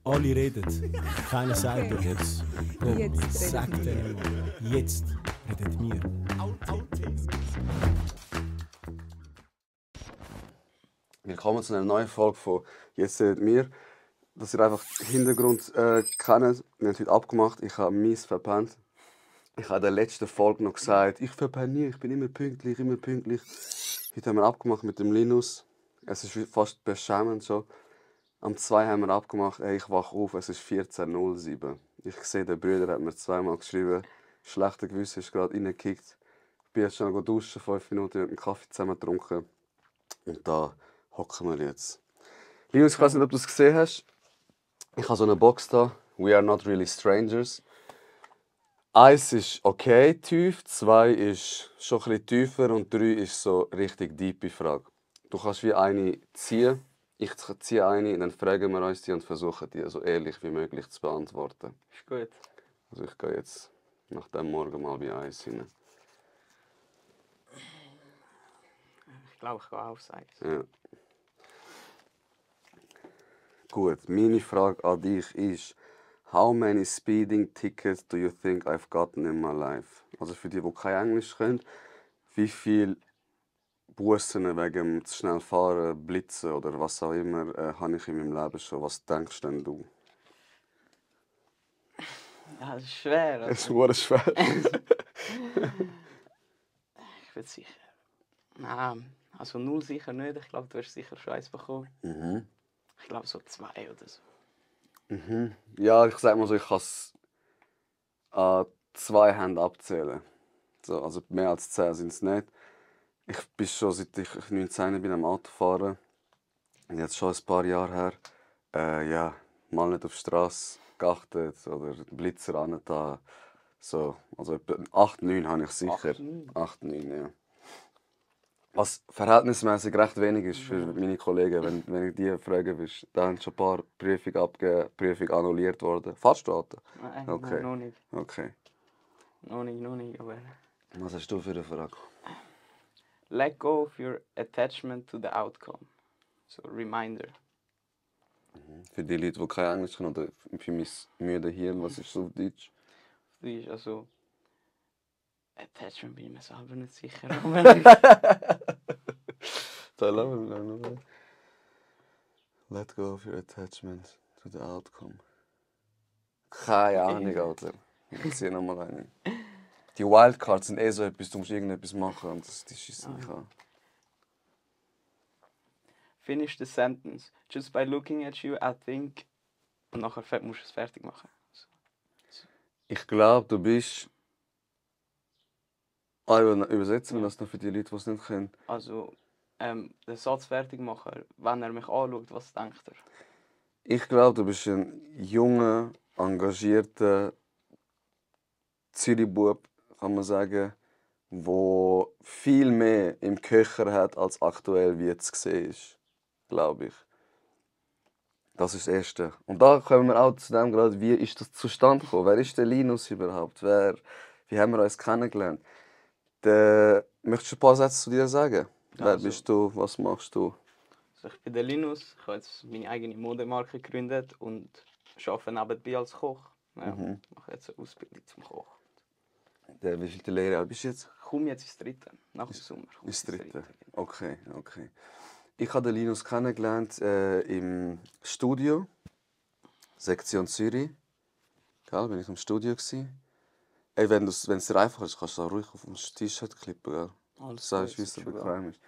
Alle reden, keiner sagt Okay. etwas. Jetzt Sag redet denen mal, jetzt redet wir. Willkommen zu einer neuen Folge von «Jetzt redet mir». Dass ihr einfach den Hintergrund kennt. Wir haben heute abgemacht, ich habe mies verpennt. Ich habe in der letzten Folge noch gesagt, ich verpenne nie, ich bin immer pünktlich, immer pünktlich. Heute haben wir abgemacht mit dem Linus. Es ist fast beschämend schon. Am 2 haben wir abgemacht, ey, ich wache auf, es ist 14:07. Ich sehe, der Bruder hat mir zweimal geschrieben, schlechter Gewissen ist gerade reingekickt. Ich bin jetzt schon noch duschen, 5 Minuten mit dem Kaffee zusammen getrunken. Und da hocken wir jetzt. Linus, ich weiß nicht, ob du es gesehen hast. Ich habe so eine Box da. We are not really strangers. 1 ist okay tief, 2 ist schon ein bisschen tiefer und 3 ist so richtig tiefe Frage. Du kannst wie eine ziehen. Ich ziehe eine, dann fragen wir uns die und versuchen die so ehrlich wie möglich zu beantworten. Ist gut. Also ich gehe jetzt nach dem Morgen mal bei 1 rein. Ich glaube, ich gehe aufs Eis. Ja. Gut, meine Frage an dich ist, how many speeding tickets do you think I've gotten in my life? Also für die kein Englisch können, wie viele Bussen wegen zu schnell fahren, Blitzen oder was auch immer habe ich in meinem Leben schon? Was denkst denn du? Ja, das ist schwer. Es ist schwer. Ich bin sicher. Nein, also 0 sicher nicht. Ich glaube, du wirst sicher schon eins bekommen. Mhm. Ich glaube so 2 oder so. Mhm. Ja, ich sag mal so, ich kann es an 2 Händen abzählen. So, also mehr als 10 sind es nicht. Ich bin schon seit ich 19 bin am Autofahren. Jetzt schon ein paar Jahre her. Ja, mal nicht auf die Straße geachtet oder Blitzer angetan. So, also etwa 8, 9 habe ich sicher. 8, 9? 8, 9, ja. Was verhältnismäßig recht wenig ist für meine Kollegen, wenn ich die fragen willst. Da haben schon ein paar Prüfungen abgegeben, Prüfung annulliert worden. Fahrst du Auto? Nein, Okay. nein, noch nicht. Okay. Noch nicht, aber... Was hast du für eine Frage? Let go of your attachment to the outcome. So, reminder. Für die Leute, die kein Englisch können oder für mein müde Hirn, was ist so auf Deutsch? Das ist also... Attachment bin ich mir selber nicht sicher. Aber Let go of your attachment to the outcome. Keine Ahnung, Alter. Ich ziehe nochmal eine. Die Wildcards sind so etwas, du musst irgendetwas machen und das schießt mich an. Finish the sentence. Just by looking at you, I think... Und nachher musst du es fertig machen. So. Ich glaube, du bist... Übersetzen wir das noch für die Leute, die es nicht kennen. Also, den Satz fertig machen, wenn er mich anschaut, was denkt er? Ich glaube, du bist ein junger, engagierter Zürich-Bub, kann man sagen, der viel mehr im Köcher hat, als aktuell wie jetzt gesehen ist. Glaube ich. Das ist das Erste. Und da kommen wir auch zu dem gerade, wie ist das zustande gekommen? Wer ist der Linus überhaupt? Wie haben wir uns kennengelernt? Möchtest du ein paar Sätze zu dir sagen? Wer Also- bist du? Was machst du? Also ich bin der Linus, ich habe jetzt meine eigene Modemarke gegründet und arbeite nebenbei als Koch. Ja, mache jetzt eine Ausbildung zum Koch. Wie viele Lehre bist du jetzt? Ich komme jetzt ins 3. nach dem Sommer. komme Ins ich ins 3. Dritte, genau. Okay, okay. Ich habe den Linus kennengelernt im Studio, Sektion Zürich. Gell, bin ich im Studio gsi. Ey, wenn es dir einfach ist, kannst du auch ruhig auf dem T-Shirt klippen, gell? Alles Du sagst, gut, wie es dir ist schon bequem ist.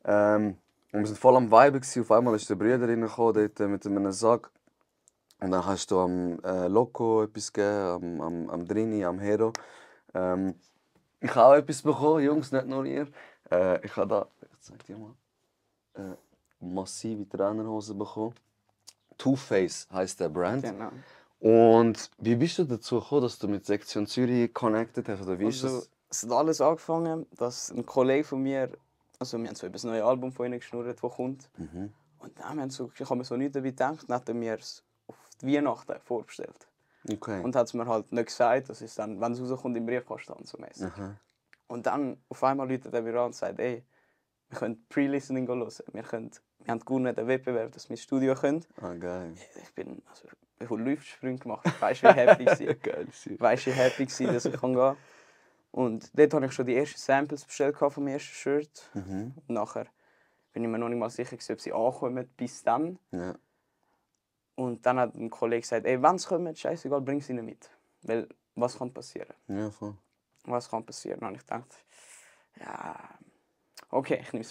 Und wir sind voll am Viben gsi. Auf einmal ist der Bruder reingekommen, dort mit einem Sack. Und dann hast du am Loco etwas gegeben, am Drini, am Hero. Ich habe auch etwas bekommen, Jungs, nicht nur ihr. Ich habe da, ich zeig dir mal, massive Trainerhosen bekommen. Two Face heisst der Brand. Genau. Und wie bist du dazu gekommen, dass du mit Sektion Zürich connected hast? Oder wie ist Also, das? es hat alles angefangen, dass ein Kollege von mir, also wir haben so über das neue Album von ihnen geschnurrt, das kommt. Und dann haben wir so, ich habe mir so nichts dabei gedacht, dann hat er mir es auf die Weihnachten vorgestellt. Okay. Und hat es mir halt nicht gesagt, das ist dann, wenn es rauskommt, im Briefkasten so mäßig. Und dann auf einmal läutet er mir an und sagt, ey, wir können Pre-Listening hören, wir wir haben gewonnen den Wettbewerb, dass wir ins Studio können. Ah, geil. Ich habe Luftsprünge gemacht. Weißt du, wie happy ich war? Geil, shit. Weißt du, wie happy ich war, dass ich gehen kann. Und dort habe ich schon die ersten Samples bestellt vom ersten Shirt. Und nachher bin ich mir noch nicht mal sicher, ob sie ankommen bis dann. Ja. Und dann hat ein Kollege gesagt, ey, wenn sie kommen, scheißegal, bring sie ihnen mit. Weil, was kann passieren? Ja, voll. Was kann passieren? Und ich dachte, ja, okay, ich nehme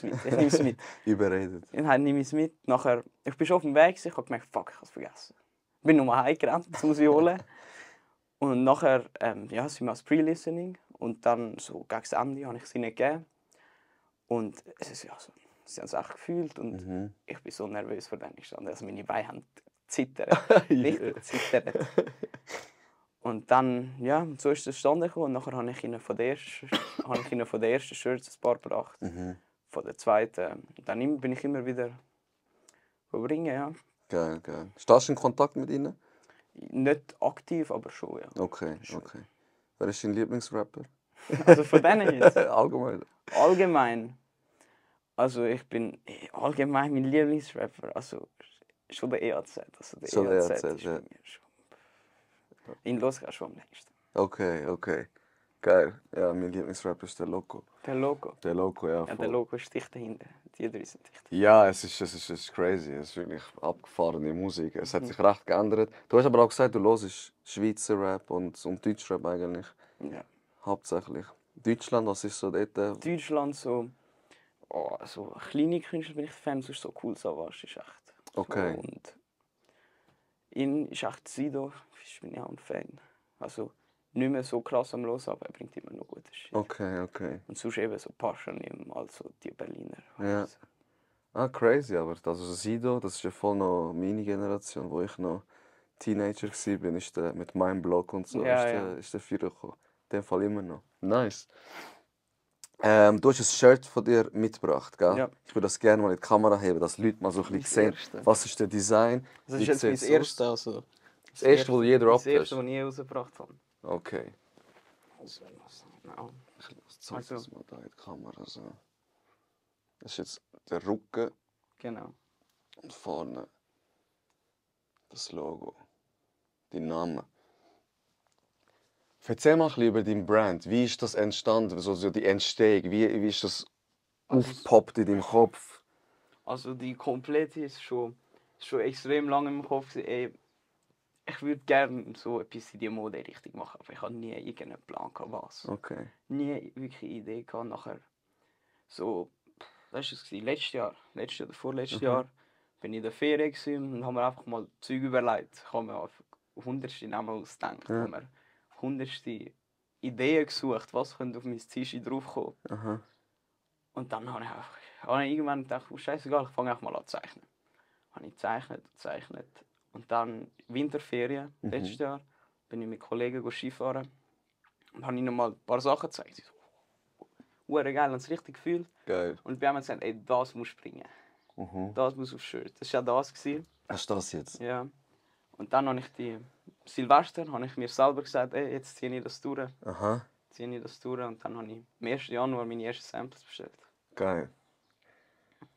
es mit. Überredet. Dann nehme ich es mit. Nachher, ich bin schon auf dem Weg, ich habe gemerkt, fuck, ich habe es vergessen. Bin nochmal heimgerannt, um sie holen. Und nachher sind wir als Pre-Listening. Und dann, so gegen das Ende, habe ich sie nicht gegeben. Und es ist ja so, sie haben es auch gefühlt. Und ich bin so nervös vor denen gestanden. Also meine Beine haben zittert. Richtig zittert. Und dann, ja, so ist es zustande gekommen. Und nachher habe ich ihnen von der ersten Shirts ein paar gebracht. Von der zweiten. Dann bin ich immer wieder bringen, ja. Geil, geil. Stehst du in Kontakt mit ihnen? Nicht aktiv, aber schon, ja. Okay, okay. Wer ist dein Lieblingsrapper? Also von denen jetzt? Allgemein. Allgemein. Also ich bin allgemein mein Lieblingsrapper. Also schon der EAZ. Also der Schon EAZ EAZ, ist ja. bei mir schon. Ihn los ich schon am längsten. Okay, okay. Geil. Ja, mein Lieblingsrapper ist der Loco. Der Logo. Der Loco, ja. Ja, der Voll. Logo ist dicht dahinter. Die drei sind dicht. Ja, es ist crazy. Es ist wirklich abgefahrene Musik. Es hat sich recht geändert. Du hast aber auch gesagt, du hörst Schweizer Rap und Deutschrap eigentlich. Ja. Hauptsächlich. Deutschland, was ist so dort? Deutschland so. Oh, so kleine Künstler bin ich Fan, sonst so cool Savage ist echt. Okay. So, und ihn ist echt Sido, ich bin ja auch ein Fan. Also nicht mehr so krass am Los, aber er bringt immer noch gutes Shit. Okay, okay. Und sonst eben so Paschanim, also die Berliner. Ja. Also, Ah, crazy, aber also Sido, das ist ja voll noch meine Generation, wo ich noch Teenager war, ist der mit meinem Blog und so, Ja, ist der Führer gekommen. In dem Fall immer noch. Nice. Du hast ein Shirt von dir mitgebracht, gell? Ja. Ich würde das gerne mal in die Kamera heben, dass die Leute mal so ein bisschen Das sehen, erste. was ist der Design. Das wie ist jetzt mein sieht's erstes. aus? Also, Das erste, was du je gedroppt Das erste, hast? was ich je rausgebracht habe. Okay. Also, genau. Ich zeige Also. das mal da in die Kamera. So. Das ist jetzt der Rücken Genau. und vorne das Logo, die Name. Erzähl mal ein bisschen über deinen Brand. Wie ist das entstanden? So die Entstehung. Wie ist das aufgepoppt in deinem Kopf? Also die komplette ist schon extrem lange im Kopf. Ey, ich würde gerne so etwas in die Mode-Richtung machen, aber ich hatte nie irgendeinen Plan, was. Okay. Nie wirklich eine Idee gehabt. Nachher so, das war es, letztes oder vorletztes Jahr, bin ich in der Ferien und habe mir einfach mal Zeug überlegt. Ich habe mir auf hundertste Namen ausgedacht. Ich habe mir hundertste Ideen gesucht, was könnte auf mein T-Shirt draufkommen. Aha. Und dann habe ich irgendwann gedacht, oh, scheißegal, ich fange einfach mal an zu zeichnen. Habe ich gezeichnet. Und dann Winterferien, letztes Jahr, bin ich mit Kollegen Skifahren und habe ihnen mal ein paar Sachen gezeigt. Sie so, geil, haben es richtig gefühlt. Geil. Und wir haben gesagt, ey, das muss bringen. Das muss aufs Shirt. Das war ja das. Hast du das jetzt? Ja. Und dann habe ich Silvester habe ich mir selber gesagt, ey, jetzt ziehe ich das durch. Aha. Und dann habe ich am 1. Januar meine ersten Samples bestellt. Geil.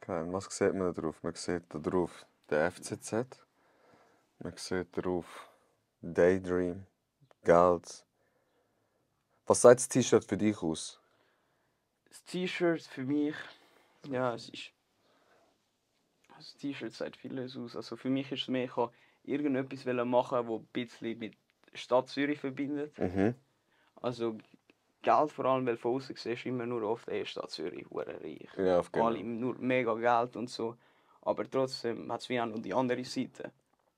Geil. Was sieht man da drauf? Man sieht da drauf den FCZ. Man sieht darauf Daydream, Geld. Was sagt das T-Shirt für dich aus? Das T-Shirt für mich, ja, es ist. Das T-Shirt sagt vieles aus. Also für mich ist es mehr, ich wollte irgendetwas machen, das ein bisschen mit Stadt Zürich verbindet. Also Geld vor allem, weil von außen siehst du immer nur oft, Stadt Zürich, hure reich. Ja, genau. Alle nur mega Geld und so. Aber trotzdem hat es wie auch noch die andere Seite,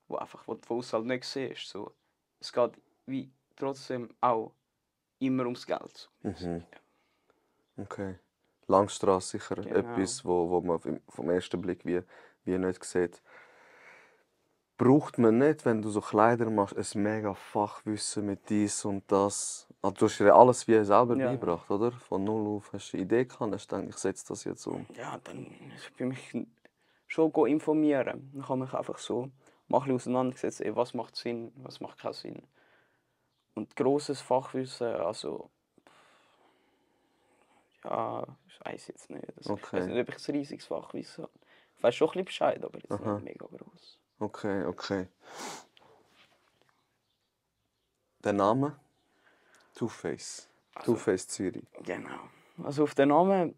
wo du von außen halt nicht siehst. So, es geht wie trotzdem auch immer ums Geld. Okay. Langstrasse sicher Genau. etwas, wo man vom ersten Blick wie nicht sieht. Braucht man nicht, wenn du so Kleider machst, ein mega Fachwissen mit dies und das. Also, du hast dir alles wie selber beigebracht, oder? Von null auf hast du eine Idee gehabt, hast du gedacht, ich setze das jetzt um. Ja, dann ich bin mich schon informieren. Dann habe ich mich einfach so mal ein bisschen auseinandergesetzt, was macht Sinn, was macht keinen Sinn. Und grosses Fachwissen, also ja, ich weiß jetzt nicht. Also, Okay. Ich weiß nicht, ob ich ein riesiges Fachwissen habe. Ich weiß schon ein bisschen Bescheid, aber jetzt Aha. nicht mega groß. Okay, okay. Der Name? Two-Face. Also- Two-Face Zürich. Genau. Also auf den Namen,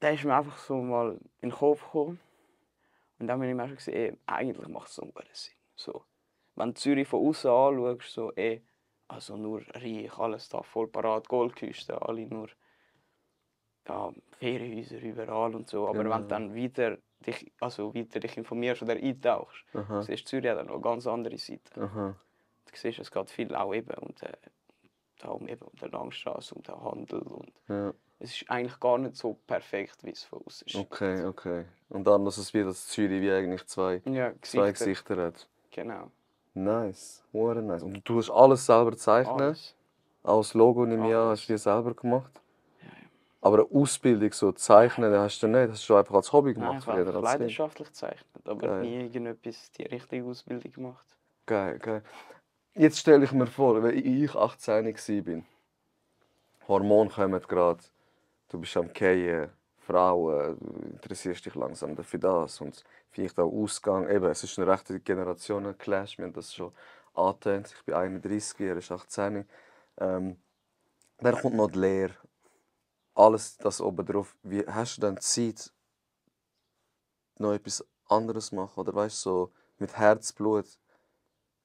der ist mir einfach so mal in den Kopf gekommen. Und dann habe ich mir schon gesehen, eigentlich macht es so einen Sinn. So, wenn du Zürich von außen anschaust, so, also nur reich, alles da voll parat, Goldküste, alle nur ja, Ferienhäuser überall und so. Aber Genau. wenn du dann weiter dich informierst oder eintauchst, Aha. siehst du Zürich hat dann noch eine ganz andere Seite. Aha. Du siehst, es geht viel auch eben um der Langstrasse, um den Handel. Und Ja. es ist eigentlich gar nicht so perfekt, wie es von außen ist. Okay, okay. Und dann, dass es wie das Zürich wie eigentlich zwei Ja, Gesichter hat. Genau. Nice, hure nice. Und du hast alles selber zeichnen? Alles. Auch das Logo nehme ich an, Alles. hast du dir selber gemacht? Ja, ja. Aber eine Ausbildung, so zeichnen, hast du nicht. Hast du schon einfach als Hobby Nein, gemacht? ich habe einfach leidenschaftlich gezeichnet, aber Geil. nie irgendetwas die richtige Ausbildung gemacht. Geil, geil. Jetzt stelle ich mir vor, wenn ich 18 war, Hormone kommen gerade, du bist am Fallen, Frauen, du interessierst dich langsam für das und vielleicht auch Ausgang. Eben, es ist ein rechter Generationen-Clash, wir haben das schon angetönt. Ich bin 31, er ist 18. Dann kommt noch die Lehre. Alles das obendrauf. Wie hast du dann Zeit, noch etwas anderes zu machen? Oder weißt du, so mit Herzblut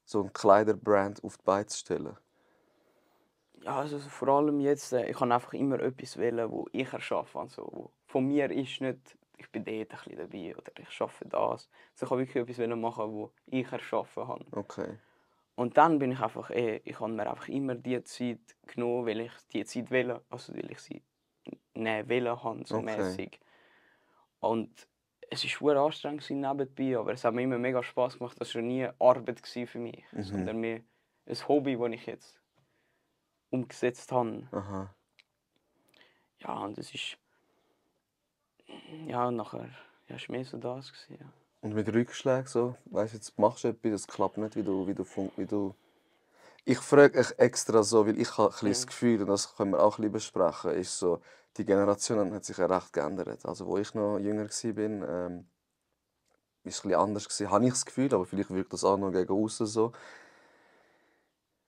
so einen Kleiderbrand auf die Beine zu stellen? Ja, also vor allem jetzt, ich kann einfach immer etwas wählen, wo ich erschaffe. Also, wo von mir ist nicht, ich bin dort ein bisschen dabei oder ich schaffe das. Also ich kann wirklich etwas machen, wo ich erschaffen habe. Okay. Und dann bin ich einfach, ich habe mir einfach immer die Zeit genommen, weil ich die Zeit wählen, also weil ich sie nehmen wählen habe, so Okay. mäßig. Und es war sehr anstrengend nebenbei, aber es hat mir immer mega Spass gemacht. Das war nie Arbeit für mich, sondern mehr ein Hobby, das ich jetzt umgesetzt habe. Aha. Ja, und es ist. Ja, nachher. Ja, es war mehr so das. Ja. Und mit Rückschlägen so, weißt du, jetzt machst du etwas, es klappt nicht, wie du. Ich frage euch extra so, weil ich habe ein bisschen das Gefühl, und das können wir auch ein bisschen besprechen, ist so, die Generation hat sich ja recht geändert. Also, wo ich noch jünger war, ist es ein bisschen anders gewesen, habe ich das Gefühl, aber vielleicht wirkt das auch noch gegen außen so.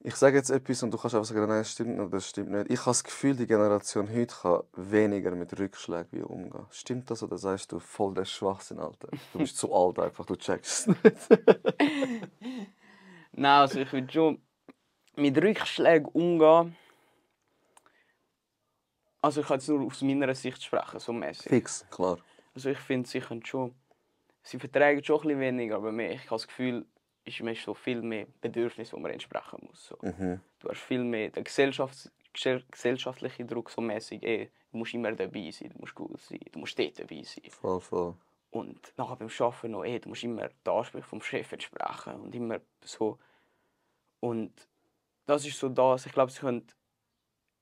Ich sage jetzt etwas und du kannst einfach sagen, nein, das stimmt nicht oder das stimmt nicht. Ich habe das Gefühl, die Generation heute kann weniger mit Rückschlägen wie umgehen. Stimmt das oder sagst du voll der Schwachsinn, Alter? Du bist zu alt einfach, du checkst es nicht. Nein, also ich würde schon mit Rückschlägen umgehen. Also ich kann jetzt nur aus meiner Sicht sprechen, so mäßig. Fix, klar. Also ich finde, sie vertragen schon ein bisschen weniger, aber ich habe das Gefühl, man ist so viel mehr Bedürfnis, die man entsprechen muss. So. Du hast viel mehr den gesellschaftlichen Druck, so mäßig, du musst immer dabei sein, du musst gut sein, du musst dort dabei sein. Voll, voll. Und nachher beim Arbeiten noch, du musst immer den Ansprüchen vom Chef entsprechen und immer so. Und das ist so das, ich glaube, sie können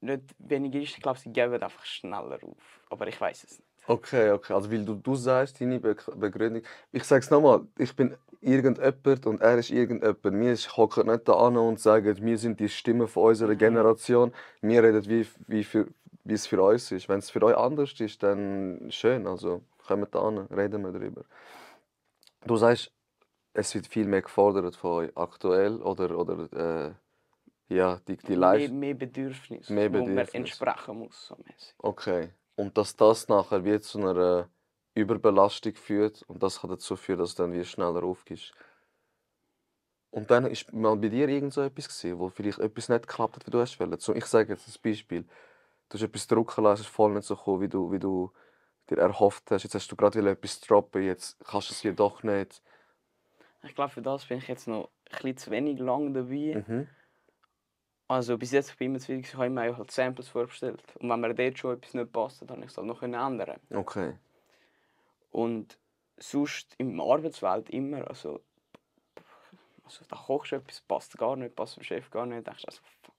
nicht weniger ist, ich glaube, sie geben einfach schneller auf. Aber ich weiß es nicht. Okay, okay. Also, weil du sagst, deine Begründung. Ich sage es nochmal, ich bin irgendjemand und er ist irgendjemand. Wir hocken nicht da an und sagen, wir sind die Stimme von unserer Generation. Wir reden, wie es für uns ist. Wenn es für euch anders ist, dann schön. Also, kommt da an, reden wir darüber. Du sagst, es wird viel mehr gefordert von euch aktuell oder ja, die Mehr Bedürfnis, Mehr wo man Bedürfnis. entsprechen muss. So mäßig. Okay. Und dass das nachher wie zu einer Überbelastung führt und das kann dazu führen, dass du dann wie schneller aufgibst. Und dann ist mal bei dir irgend so etwas gewesen, wo vielleicht etwas nicht geklappt hat, wie du hast wollen. So, ich sage jetzt ein Beispiel. Du hast etwas drucken lassen, es ist voll nicht so gekommen, wie du dir erhofft hast. Jetzt hast du gerade etwas droppen, jetzt kannst du es jedoch nicht. Ich glaube, für das bin ich jetzt noch ein bisschen zu wenig lang dabei. Mhm. Also bis jetzt bin ich immer zufrieden, ich habe mir halt Samples vorgestellt. Und wenn mir dort schon etwas nicht passt, dann kann ich es halt noch ändern. Okay. Und sonst im Arbeitswelt immer, also da kochst du etwas, passt gar nicht, passt dem Chef gar nicht, denkst du also, fuck.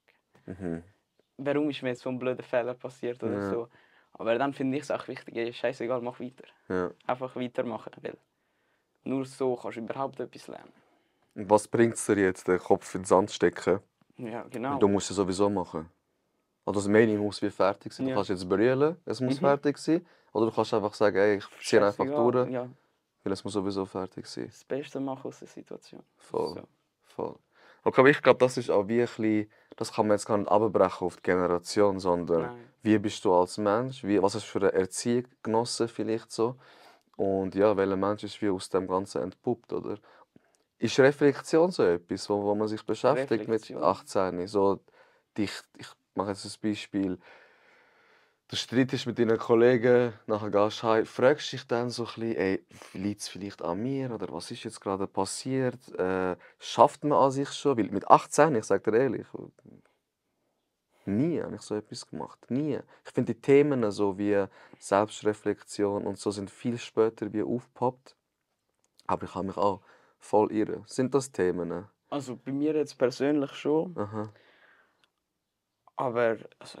Warum ist mir jetzt so ein blöder Fehler passiert oder so. Aber dann finde ich es auch wichtig, scheißegal, mach weiter. Ja. Einfach weitermachen, weil nur so kannst du überhaupt etwas lernen. Und was bringt es dir jetzt, den Kopf in den Sand stecken? Ja, genau. Du musst es sowieso machen. Also das Meinung muss wie fertig sein. Du Ja. kannst jetzt brüllen, es muss fertig sein. Oder du kannst einfach sagen, ey, ich ziehe einfach Scheißegal, durch. Ja. Weil es muss sowieso fertig sein. Das Beste machen aus der Situation. Voll. So. Voll. Okay, aber ich glaube, das ist auch wie ein bisschen, das kann man jetzt gar nicht abbrechen auf die Generation, sondern Nein. wie bist du als Mensch, was hast du für eine Erziehung genossen vielleicht so und ja, welcher Mensch ist wie aus dem Ganzen entpuppt, oder? Ist Reflexion so etwas, wo man sich beschäftigt mit Reflexion. 18? So, ich mache jetzt ein Beispiel. Du streitest mit deinen Kollegen, nachher gehst du heim, fragst dich dann so ein bisschen, ey, liegt es vielleicht an mir oder was ist jetzt gerade passiert? Schafft man an sich schon? Weil mit 18, ich sage dir ehrlich, nie habe ich so etwas gemacht. Nie. Ich finde die Themen so wie Selbstreflexion und so sind viel später wie aufgepoppt. Aber ich habe mich auch voll irre. Sind das Themen? Also bei mir jetzt persönlich schon, Aha. aber also,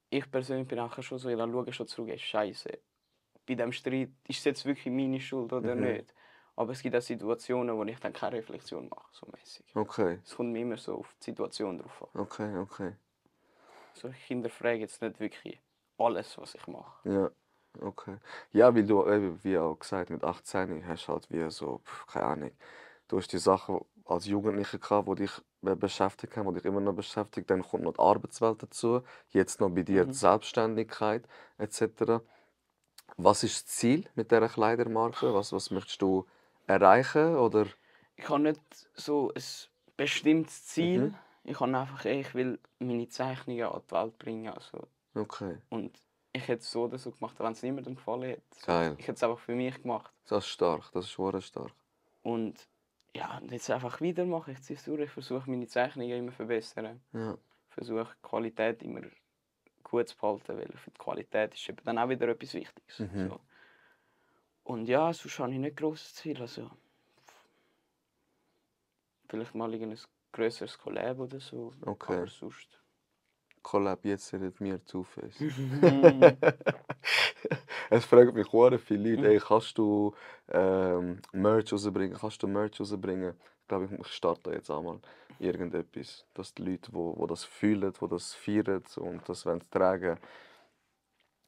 ich persönlich bin nachher schon so, dann schaue ich schon zurück, ey, Scheiße. Bei diesem Streit ist es jetzt wirklich meine Schuld oder nicht. Aber es gibt auch Situationen, wo ich dann keine Reflexion mache, so mäßig. Okay, Es kommt mir immer so auf die Situation drauf an. okay. So, ich hinterfrage jetzt nicht wirklich alles, was ich mache. Ja, okay. Ja, weil du, eben, wie auch gesagt, mit 18 hast halt wie so, keine Ahnung, du hast die Sachen als Jugendlicher gehabt, die dich beschäftigt haben, die dich immer noch beschäftigt. Dann kommt noch die Arbeitswelt dazu, jetzt noch bei dir die Selbstständigkeit etc. Was ist das Ziel mit dieser Kleidermarke? Was möchtest du erreichen? Oder? Ich habe nicht so ein bestimmtes Ziel. Ich habe einfach, ey, ich will meine Zeichnungen an die Welt bringen. Also. Okay, Und ich hätte es so oder so gemacht, wenn es niemandem gefallen hätte. So, geil. ich hätte es einfach für mich gemacht. Das ist stark, das ist schon stark. Und ja, und jetzt einfach weitermachen. Ich ziehe es durch. Ich versuche meine Zeichnungen immer zu verbessern. Ja, Ich versuche die Qualität immer gut zu behalten, weil für die Qualität ist eben dann auch wieder etwas Wichtiges. So. Und ja, sonst habe ich nicht grosses Ziel. Also, vielleicht mal ein grösseres Collab oder so. Okay. Aber sonst... Collab jetzt mit mir Two-Face. Es fragen mich sehr viele Leute, ey, kannst du Merch rausbringen? Kannst du Merch rausbringen? Ich glaube, ich starte jetzt einmal irgendetwas. Dass die Leute, die das fühlen, die das feiern und das wollen tragen.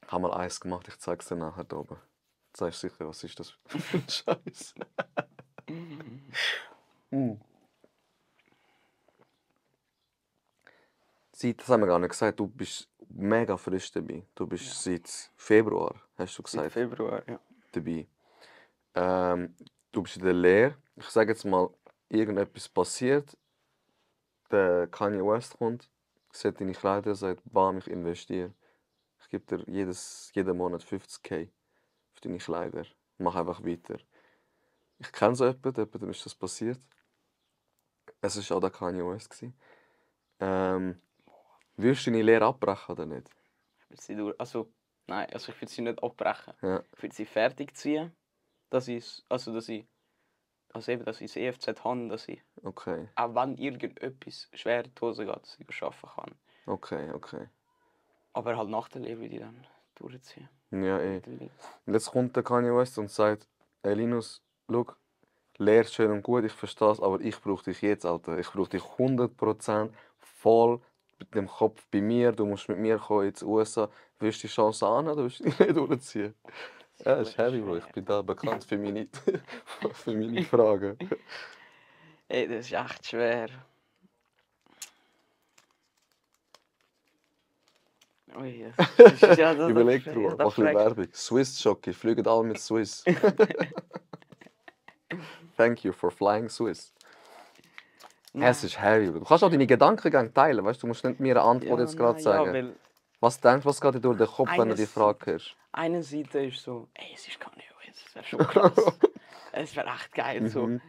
Ich habe mal eins gemacht, ich zeige es dir nachher da oben. Du sagst sicher, was ist das für ein Scheiß? Das haben wir gar nicht gesagt, du bist mega frisch dabei. Du bist seit Februar, hast du Seit gesagt, Februar, ja. dabei. Du bist in der Lehre. Ich sage jetzt mal, irgendetwas passiert. Der Kanye West kommt, sieht deine Kleider, sagt, bam, ich investiere. Ich gebe dir jeden Monat 50.000 für deine Kleider. Mach einfach weiter. Ich kenne so jemandem ist das passiert. Es war auch der Kanye West. Würdest du deine Lehre abbrechen oder nicht? Ich will sie also, nein, also ich will sie nicht abbrechen. Ja. Ich will sie fertig ziehen, dass ich das EFZ habe, dass ich, Okay, auch wenn irgendetwas schwer in die Hose geht, dass ich arbeiten kann. okay. Aber halt nach der Lehre will ich dann durchziehen. Ja, eh. Mit dem Ding. Und jetzt kommt der Kanye West und sagt, hey Linus, schau, Lehre ist schön und gut, ich verstehe es, aber ich brauche dich jetzt, Alter. Ich brauche dich 100% voll mit dem Kopf bei mir. Du musst mit mir kommen ins USA. Willst du die Chance annehmen oder willst du die nicht durchziehen? Ja, das ist heavy, Bro. Ich bin da bekannt für meine, für meine Fragen. Ey, das ist echt schwer. Ui, das ist ja das. Überleg drüber, mach ein bisschen Werbung. Swiss Jockey, fliegen alle mit Swiss. Thank you for flying Swiss. Es ist heavy, Bro. Du kannst auch deine Gedankengänge teilen, weißt du? Du musst nicht mir eine Antwort jetzt gerade sagen. Ja, weil Was denkst du, was geht dir durch den Kopf, wenn du die Frage hörst? eine Seite ist so, ey, es ist Kanye West, das wäre schon krass. Es wäre echt geil so.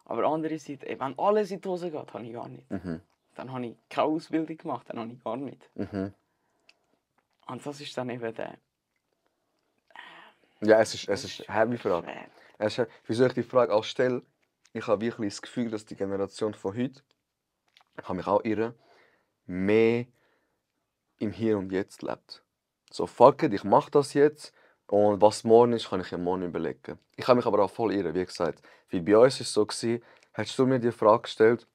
Aber andere Seite, ey, wenn alles in die Hose geht, habe ich gar nicht. Dann habe ich keine Ausbildung gemacht, dann habe ich gar nicht. Und das ist dann eben der... Ja, es ist eine heavy Frage. schwer. Wieso ich die Frage auch stelle, ich habe wirklich das Gefühl, dass die Generation von heute, ich kann mich auch irren, mehr im Hier und Jetzt lebt. So, fuck it, ich mache das jetzt und was morgen ist, kann ich ja morgen überlegen. Ich kann mich aber auch voll irren, wie gesagt. Weil bei uns war es so, hättest du mir die Frage gestellt,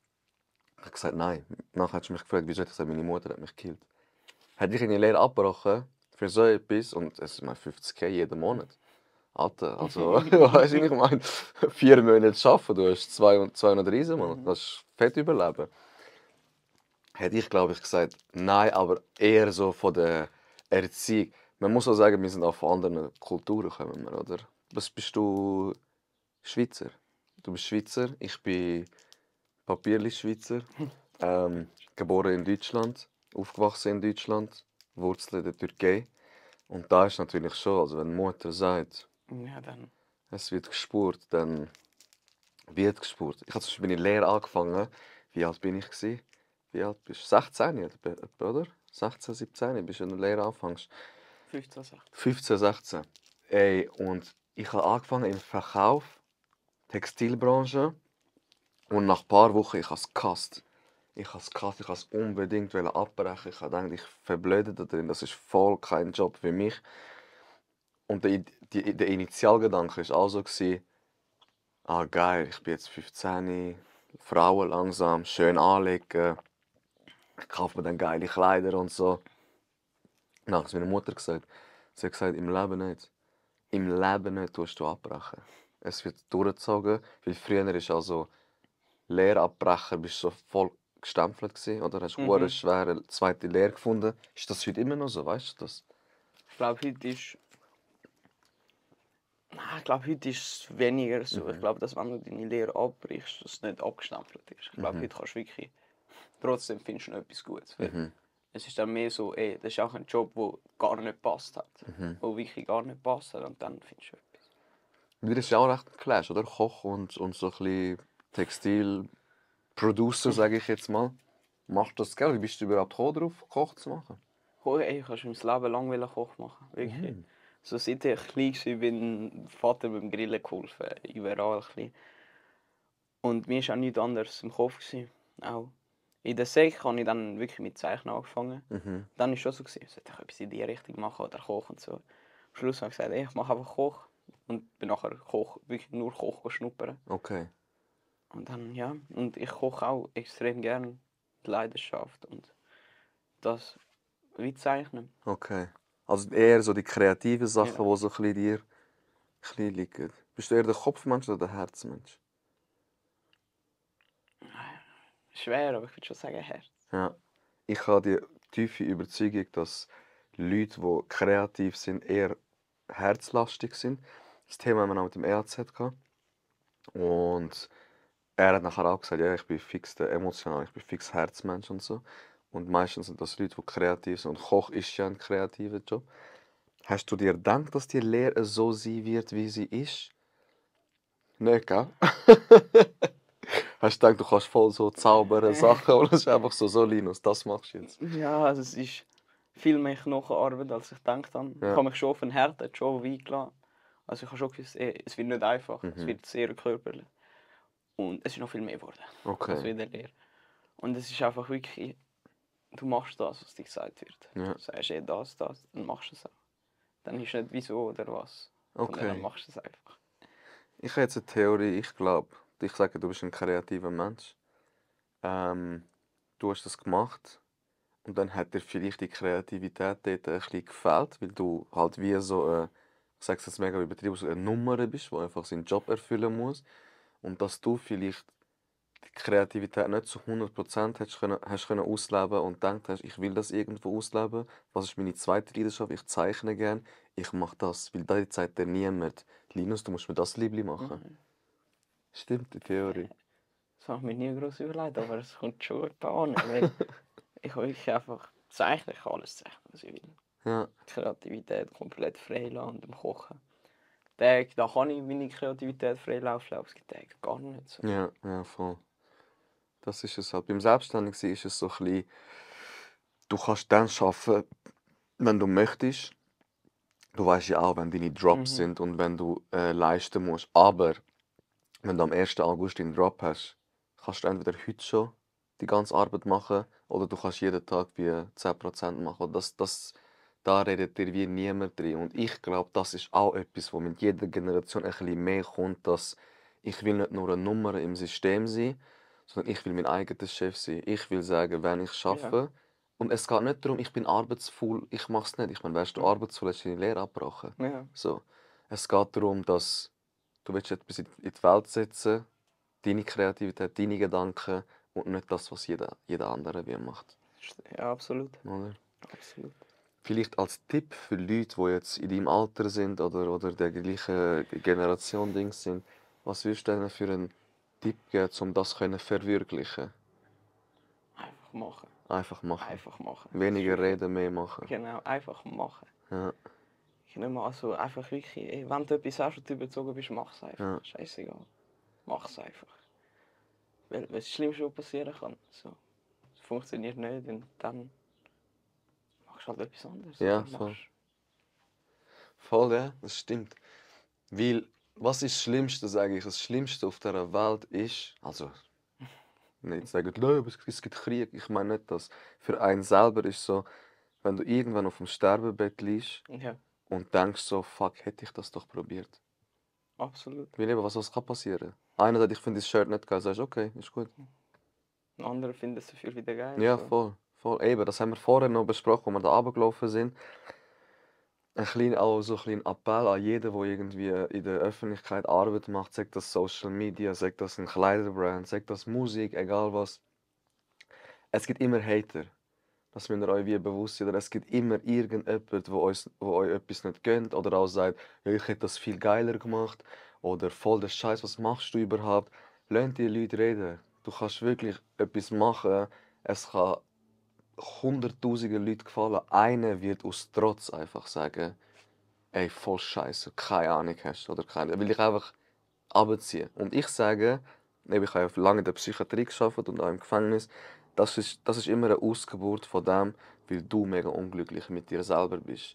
ich habe gesagt, nein. Nachher hast du mich gefragt, wieso? Ich gesagt, meine Mutter hat mich gekillt. Hätte ich eine Lehre abgebrochen für so etwas, und es ist mal 50.000 jeden Monat. Alter, also, weißt du, ich meine, 4 Monate arbeiten, du hast 200 Riesen, Mann. Das ist fett überleben. Hätte ich, glaube ich, gesagt, nein, aber eher so von der Erziehung. Man muss auch sagen, wir sind auch von anderen Kulturen gekommen, oder? Was bist du? Schweizer. Du bist Schweizer, ich bin Papierli-Schweizer. Geboren in Deutschland, aufgewachsen in Deutschland, Wurzeln in der Türkei. Und da ist natürlich schon, also wenn die Mutter sagt, Ja, dann. es wird gespurt, dann wird gespurt. Ich habe zum Beispiel meine Lehre angefangen. Wie alt bin ich gewesen? Wie alt bist du? 16, etwa, oder? 16, 17 bist du in der Lehre anfängst. 15, 16. 15, 16. Ey, und ich habe angefangen im Verkauf, Textilbranche. Und nach ein paar Wochen, ich habe es gehasst. Ich habe es unbedingt abbrechen. Ich habe gedacht, ich verblöde da drin. Das ist voll kein Job für mich. Und der Initialgedanke war also, ah geil, ich bin jetzt 15, Frauen langsam, schön anlegen, ich kaufe mir dann geile Kleider und so. Dann habe ich meiner Mutter gesagt. Sie hat gesagt, im Leben nicht. Im Leben nicht tust du abbrechen. Es wird durchgezogen, weil früher ist also Lehrabbrecher, bist so voll gestempelt gewesen, oder? Hast eine schwere zweite Lehre gefunden. Ist das heute immer noch so, weißt du das? Ich glaube, heute ist. Nein, ich glaube, heute ist es weniger so. Ich glaube, dass wenn du deine Lehre abbrichst, dass es nicht abgestempelt ist. Ich glaube, heute kannst du wirklich. Trotzdem findest du noch etwas Gutes. Weil es ist dann mehr so, das ist auch ein Job, der gar nicht passt hat. Der wirklich gar nicht passt hat und dann findest du etwas. Das ist ja auch recht ein Clash, oder? Koch und so ein bisschen Textil-Producer, sage ich jetzt mal. Machst du das gerne? Wie bist du überhaupt gekommen, drauf, Koch zu machen? Ich habe schon mein Leben lang Koch machen. Wirklich. So seit ich klein war, bin Vater beim Grillen geholfen. Überall ein bisschen. Und mir war auch nichts anderes im Kopf. Auch in der Sek habe ich dann wirklich mit Zeichnen angefangen. Dann war es schon so, sollte ich etwas in die Richtung machen oder Koch und so. Am Schluss habe ich gesagt, ich mache einfach Koch. Und bin nachher wirklich nur Koch schnuppern. Okay. Und dann, ja, und ich koche auch extrem gern. Die Leidenschaft und das wie zeichnen. Okay. Also eher so die kreativen Sachen, Ja. die so ein bisschen dir ein bisschen liegen. Bist du eher der Kopfmensch oder der Herzmensch? Schwer, aber ich würde schon sagen Herz. Ja. Ich habe die tiefe Überzeugung, dass Leute, die kreativ sind, eher herzlastig sind. Das Thema haben wir auch mit dem EAZ gehabt. Und er hat nachher auch gesagt, ja, ich bin fix der emotional, ich bin fix Herzmensch und so. Und meistens sind das Leute, die kreativ sind. Und Koch ist ja ein kreativer Job. Hast du dir gedacht, dass die Lehre so sein wird, wie sie ist? Nicht, gell? Hast du gedacht, du kannst voll so zaubern Sachen oder es ist einfach so, Linus, das machst du jetzt? Ja, also es ist viel mehr Knochenarbeit, als ich gedacht habe. Ja. Ich habe mich schon auf einen harten Job eingeladen. Also ich habe schon gewusst, es wird nicht einfach, es wird sehr körperlich. Und es ist noch viel mehr geworden, als Okay. in der Lehre. Und es ist einfach wirklich, du machst das, was dir gesagt wird. Ja. Du sagst das, dann machst du es auch. Dann ist nicht wieso oder was, sondern Okay. dann machst du es einfach. Ich habe jetzt eine Theorie, ich glaube, ich sage, du bist ein kreativer Mensch. Du hast das gemacht und dann hat dir vielleicht die Kreativität dort ein bisschen gefehlt, weil du halt wie so, ich sage es jetzt mega übertrieben, so eine Nummer bist, die einfach seinen Job erfüllen muss. Und dass du vielleicht die Kreativität nicht zu 100% hast können ausleben und gedacht hast, ich will das irgendwo ausleben. Was ist meine zweite Leidenschaft? Ich zeichne gerne, ich mache das. Weil da sagt dir niemand, Linus, du musst mir das Liebli machen. Stimmt, die Theorie. Das habe ich mir nie groß überlegt, aber es kommt schon ein paar an. Weil ich will wirklich einfach zeichnen, ich kann alles zeichnen, was ich will. Ja, Die Kreativität komplett frei lassen und im Kochen. Tage, da kann ich meine Kreativität frei laufen lassen, es gibt Tage gar nicht so. ja, ja, voll. Das ist es halt. Beim Selbstständigsein ist es so ein bisschen, du kannst dann arbeiten, wenn du möchtest. Du weißt ja auch, wenn deine Drops sind und wenn du leisten musst. Aber wenn du am 1. August einen Drop hast, kannst du entweder heute schon die ganze Arbeit machen oder du kannst jeden Tag wie 10% machen. Da redet dir wie niemand drin. Und ich glaube, das ist auch etwas, wo mit jeder Generation ein bisschen mehr kommt, dass ich will nicht nur eine Nummer im System sein, sondern ich will mein eigener Chef sein. Ich will sagen, wenn ich arbeite. Ja. Und es geht nicht darum, ich bin arbeitsfaul, ich mache es nicht. Ich meine, wärst du arbeitsfaul, hast du deine Lehre abgebrochen. Ja. So. Es geht darum, dass du willst etwas in die Welt setzen, deine Kreativität, deine Gedanken und nicht das, was jeder andere wie macht. Ja, absolut. Oder? Absolut. Vielleicht als Tipp für Leute, die jetzt in deinem Alter sind oder der gleichen Generation Dings sind, was würdest du denen für einen Tipp geben, um das zu verwirklichen? Einfach machen. Einfach machen. Einfach machen. Weniger Das ist reden, mehr machen. Genau, einfach machen. Ja, Ich nehme also einfach wirklich, ey, wenn du etwas hast und du überzogen bist, mach es einfach. Ja. Scheißegal. Mach es einfach. Weil das Schlimmste, was passieren kann. So. Es funktioniert nicht und dann machst du halt etwas anderes. Ja, Dann voll. machst- voll, ja, das stimmt. Weil, was ist das Schlimmste, sage ich? Das Schlimmste auf dieser Welt ist, also, nicht sagen, «Nein, aber es gibt Krieg». Ich meine nicht das. Für einen selber ist so, wenn du irgendwann auf dem Sterbebett liegst Ja, und denkst so, fuck, hätte ich das doch probiert. absolut. Weil eben, was kann passieren? Einer sagt, ich finde das Shirt nicht geil, sagst okay, ist gut. Ein anderer findet es dafür wieder geil. Ja, so. voll, voll. Eben, das haben wir vorher noch besprochen, als wir da runtergelaufen sind. Auch so ein kleiner Appell an jeden, der irgendwie in der Öffentlichkeit Arbeit macht, sagt das Social Media, sagt das ein Kleiderbrand, sagt das Musik, egal was. Es gibt immer Hater. Das müsst ihr euch wie bewusst sein. Oder es gibt immer irgendjemand, wo euch etwas nicht gönnt oder auch sagt, ja, ich hätte das viel geiler gemacht oder voll der Scheiß, was machst du überhaupt? Lasst die Leute reden. Du kannst wirklich etwas machen. Es kann hunderttausende Leute gefallen. Einer wird aus Trotz einfach sagen, ey, voll Scheiße, keine Ahnung hast oder keine. Will ich einfach abziehen. Und ich sage, eben, ich habe ja lange in der Psychiatrie gearbeitet und auch im Gefängnis, das ist immer eine Ausgeburt von dem, weil du mega unglücklich mit dir selber bist.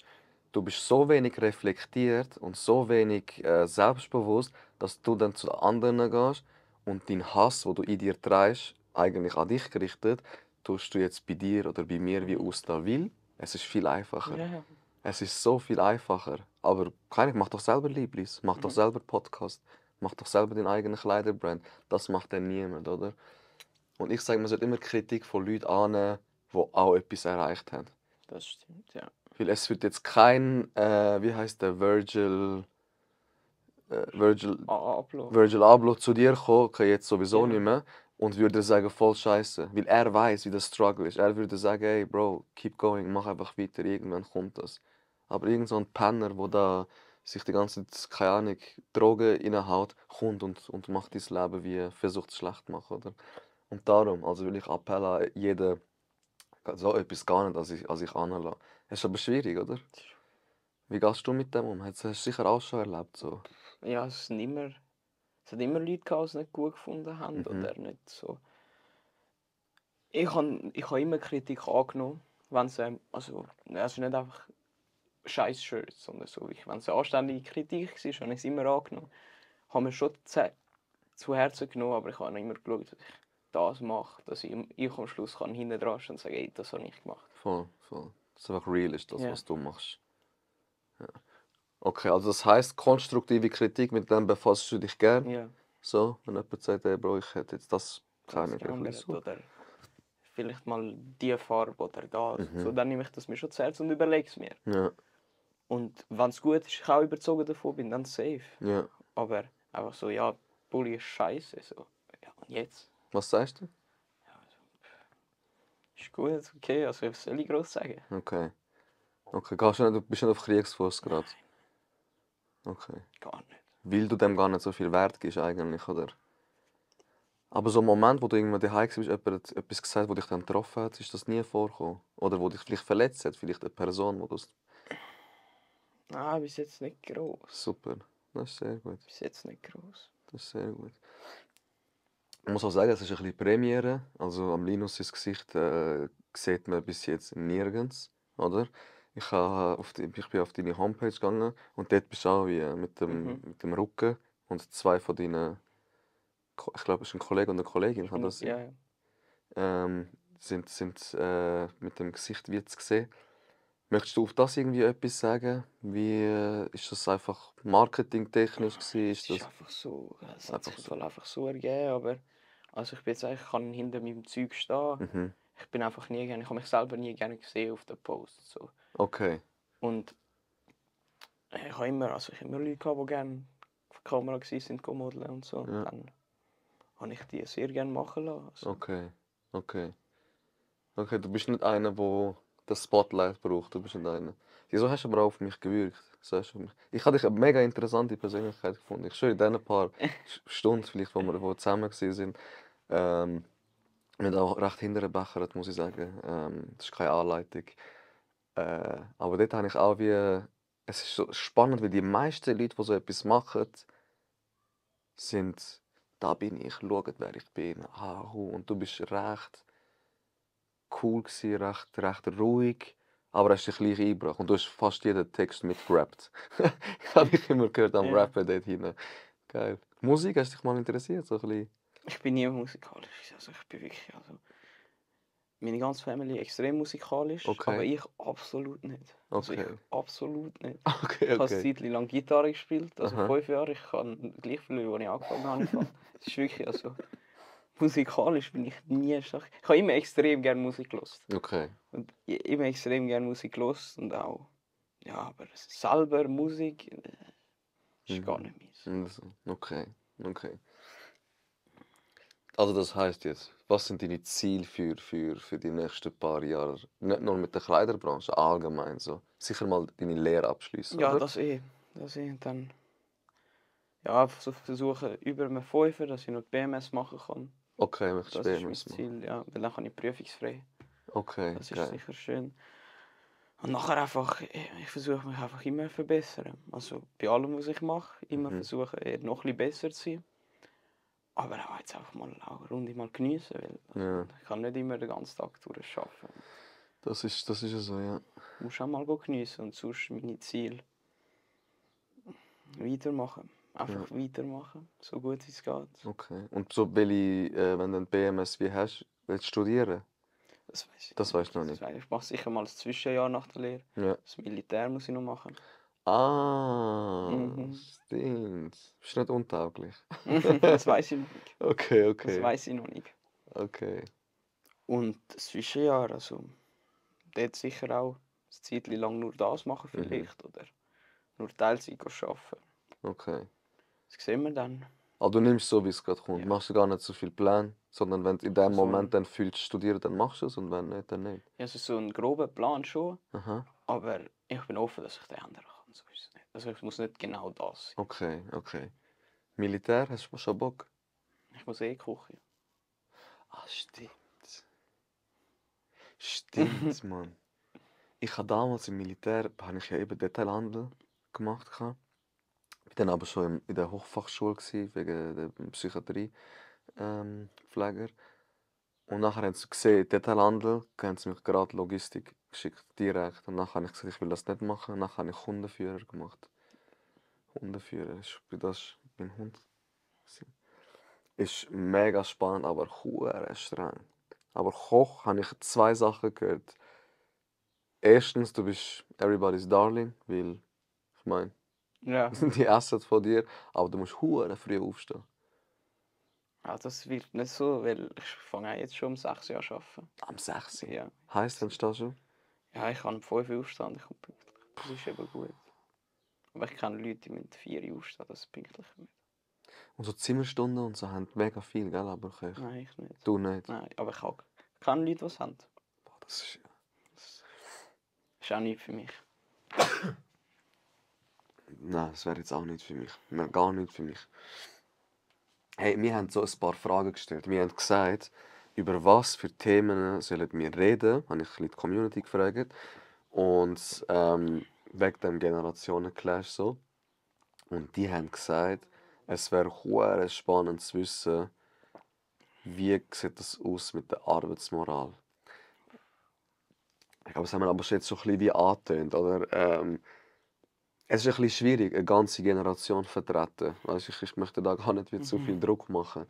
Du bist so wenig reflektiert und so wenig selbstbewusst, dass du dann zu anderen gehst und deinen Hass, wo du in dir trägst, eigentlich an dich gerichtet, tust du jetzt bei dir oder bei mir wie austeilen. Weil es ist viel einfacher. Ja, ja. Es ist so viel einfacher. Aber mach doch selber Lieblis, mach doch selber Podcast, mach doch selber deinen eigenen Kleiderbrand. Das macht dann niemand, oder? Und ich sage, man sollte immer Kritik von Leuten annehmen, die auch etwas erreicht haben. Das stimmt, ja. Weil es wird jetzt kein, wie heißt der, Virgil Ablauf. Virgil Abloh zu dir kommen, okay, jetzt sowieso Ja. nicht mehr, und würde sagen, voll scheiße. Weil er weiß, wie der Struggle ist. Er würde sagen, hey Bro, keep going, mach einfach weiter, irgendwann kommt das. Aber irgend so ein Penner, der da sich die ganze Zeit, keine Ahnung, Drogen reinhaut, kommt und macht dein Leben wie versucht es schlecht zu machen, oder? Und darum, also will ich Appell an jeden, so etwas gar nicht an sich anlassen. Es ist aber schwierig, oder? Wie gehst du mit dem um? Hast du sicher auch schon erlebt, so? Ja, es hat immer Leute gehabt, die es nicht gut gefunden haben Mhm. oder nicht so. Ich habe immer Kritik angenommen, wenn es also nicht einfach scheiß Shirts, sondern so, wenn es eine anständige Kritik war, habe ich es immer angenommen. Habe mir schon zu Herzen genommen, aber ich habe immer geschaut, dass ich das mache, dass ich am Schluss kann hinten dran stehen und sagen, ey, das habe ich gemacht. Voll, voll. Dass es einfach real ist, das, Ja. was du machst. Ja. Okay, also das heisst, konstruktive Kritik, mit dem befasst du dich gern. Ja, So, wenn jemand sagt, hey Bro, ich hätte jetzt das keine das geändert so. oder vielleicht mal die Farbe oder das. Mhm. So, dann nehme ich das mir schon zu Herzen und überlege es mir. Ja, Und wenn es gut ist, ich auch überzogen davon bin, dann safe. ja. Aber einfach so, ja, Bulli ist scheiße. So. Ja, und jetzt? Was sagst du? Ist gut, okay, also was soll ich groß sagen? Okay. Okay, du bist nicht auf Kriegsfuß gerade. Okay. Gar nicht. Weil du dem gar nicht so viel Wert gibst eigentlich, oder? Aber so ein Moment, wo du irgendwann daheim bist, jemand hat etwas gesagt, wo dich dann getroffen hat, ist das nie vorgekommen? Oder wo dich vielleicht verletzt hat, vielleicht eine Person, wo du Bis jetzt nicht groß. Super, das ist sehr gut. Bis jetzt nicht groß. Das ist sehr gut. Ich muss auch sagen, es ist ein bisschen Premiere. Also am Linus' Gesicht sieht man bis jetzt nirgends, oder? Ich bin auf deine Homepage gegangen und dort bist du auch wie, mit dem Rücken und zwei von deinen, ich glaube, es ist ein Kollege und eine Kollegin, kann das sein? Ja, ja. Sind mit dem Gesicht wie zu sehen. Möchtest du auf das irgendwie etwas sagen? Wie ist das einfach marketingtechnisch gewesen? Es Ist ist das einfach so, es hat sich einfach im Fall einfach so ergeben, aber also ich bin jetzt eigentlich, kann hinter meinem Zeug stehen. Mhm. Ich bin einfach nie gerne, ich habe mich selber nie gerne gesehen auf den Posts. So. Okay. Und Ich habe immer, also ich habe immer Leute gehabt, die gerne auf der Kamera waren, modeln und so. Ja. Und dann habe ich die sehr gerne machen lassen. Also, Okay, okay. Okay, du bist nicht einer, der das Spotlight braucht. Du bist nicht einer. Wieso hast du aber auch auf mich gewirkt? So hast du mich. Ich habe dich eine mega interessante Persönlichkeit gefunden. Ich schwöre, in diesen paar Stunden, vielleicht, wo wir zusammen waren, wir haben auch recht hintergebechert, muss ich sagen. Das ist keine Anleitung. Aber dort habe ich auch wie. Es ist so spannend, weil die meisten Leute, die so etwas machen, sind. Da bin ich, schaut, wer ich bin. Und du bist recht cool gsi, recht ruhig, aber hast dich gleich eingebracht. Und du hast fast jeden Text mitgerappt. Ich habe dich immer gehört am Ja. Rappen dort hinten. Geil. Musik, hast dich mal interessiert? So ein bisschen? ich bin nie musikalisch. Also ich bin wirklich, also meine ganze Familie extrem musikalisch, Okay. aber ich absolut nicht. Also ich Okay. absolut nicht. Okay, Ich habe eine okay. Zeit lang Gitarre gespielt, also Aha. 5 Jahre. Ich kann gleich viel, als ich angefangen habe. Es ist wirklich, also musikalisch bin ich nie stark. Ich habe immer extrem gerne Musik gehört. Okay. Und immer extrem gerne Musik gehört und auch, ja, aber selber Musik ist gar nicht meins. Okay. Okay. Also das heißt jetzt, was sind deine Ziele für die nächsten paar Jahre? Nicht nur mit der Kleiderbranche, allgemein so. Sicher mal deine Lehre abschließen, Ja, oder? das eh. Das eh. Und dann ja, einfach so versuchen über einen Fünfer, dass ich noch die BMS machen kann. Okay, möchtest Das du ist mein BMS machen? Ziel, ja. Weil dann kann ich prüfungsfrei. Okay, Das ist geil. sicher schön. Und nachher einfach, ich versuche mich einfach immer zu verbessern. Also bei allem, was ich mache, immer versuchen, noch ein bisschen besser zu sein. Aber auch jetzt einfach mal eine Runde mal geniessen, weil Ja. ich kann nicht immer den ganzen Tag durcharbeiten. Das ist ja so, ja. Ich muss auch mal geniessen und sonst meine Ziele weitermachen. Einfach weitermachen, so gut wie es geht. Okay. Und so, wenn du ein BMS wie hast, willst du studieren? Das weiß ich Das noch weißt du noch nicht. Ich mache sicher mal ein Zwischenjahr nach der Lehre. Ja. Das Militär muss ich noch machen. Ah, Mhm. stimmt. Bist nicht untauglich. Das weiß ich noch nicht. Okay, Das okay. weiß ich noch nicht. Okay. Und das Zwischenjahr, also dort sicher auch ein Zeitchen lang nur das machen vielleicht oder nur Teilzeit arbeiten. Okay. Das sehen wir dann. Aber du nimmst so, wie es gerade kommt. Ja. Machst du gar nicht so viel Plan, sondern wenn du in dem Also, Moment dann fühlst, studieren, dann machst du es und wenn nicht, dann nicht. Also so einen groben Plan schon, Aha. aber ich bin offen, dass ich den ändern kann. So ist es nicht. Also ich muss nicht genau das sein. Okay, okay. Militär, hast du schon Bock? Ich muss eh kochen. Ah, stimmt. Stimmt, Mann. Ich habe damals im Militär, habe ich ja eben Detailhandel gemacht. Ich war dann aber schon in der Hochfachschule wegen der Psychiatrie Pfleger. Und nachher haben sie gesehen, Detailhandel, haben sie mich gerade Logistik geschickt, direkt. Und nachher habe ich gesagt, ich will das nicht machen. Nachher habe ich Hundeführer gemacht. Hundeführer, das war mein Hund. Ist mega spannend, aber hure streng. Aber Koch habe ich 2 Sachen gehört. Erstens, du bist everybody's darling, weil, ich meine, Ja. die essen von dir, aber du musst hure früh aufstehen. Ja, das wird nicht so, weil ich fange auch jetzt schon um 6 Uhr an zu arbeiten. Am 6. Ja. Heisst, dann stehst du? Ja, ich kann um 5 Uhr aufstehen und ich komme pünktlich. Das ist eben gut. Aber ich kenne Leute, die mit 4 Uhr aufstehen, das ist pünktlich nicht. Und so Zimmerstunden und so haben mega viel, gell, aber Köche. Nein, ich nicht. Du nicht. Nein, aber ich kenne Leute, die es haben. Boah, das ist, Das ist auch nichts für mich. nein, das wäre jetzt auch nicht für mich. Nein, gar nicht für mich. Hey, wir haben so ein paar Fragen gestellt. Wir haben gesagt, über was für Themen sollen wir reden, habe ich ein bisschen die Community gefragt. Und wegen dem Generationenclash so. Und die haben gesagt, es wäre hure spannend zu wissen, wie sieht das aus mit der Arbeitsmoral. Ich glaube, das haben wir aber schon jetzt so ein bisschen wie angetönt, oder? Es ist ein bisschen schwierig, eine ganze Generation zu vertreten. Also ich möchte da gar nicht zu viel Druck machen.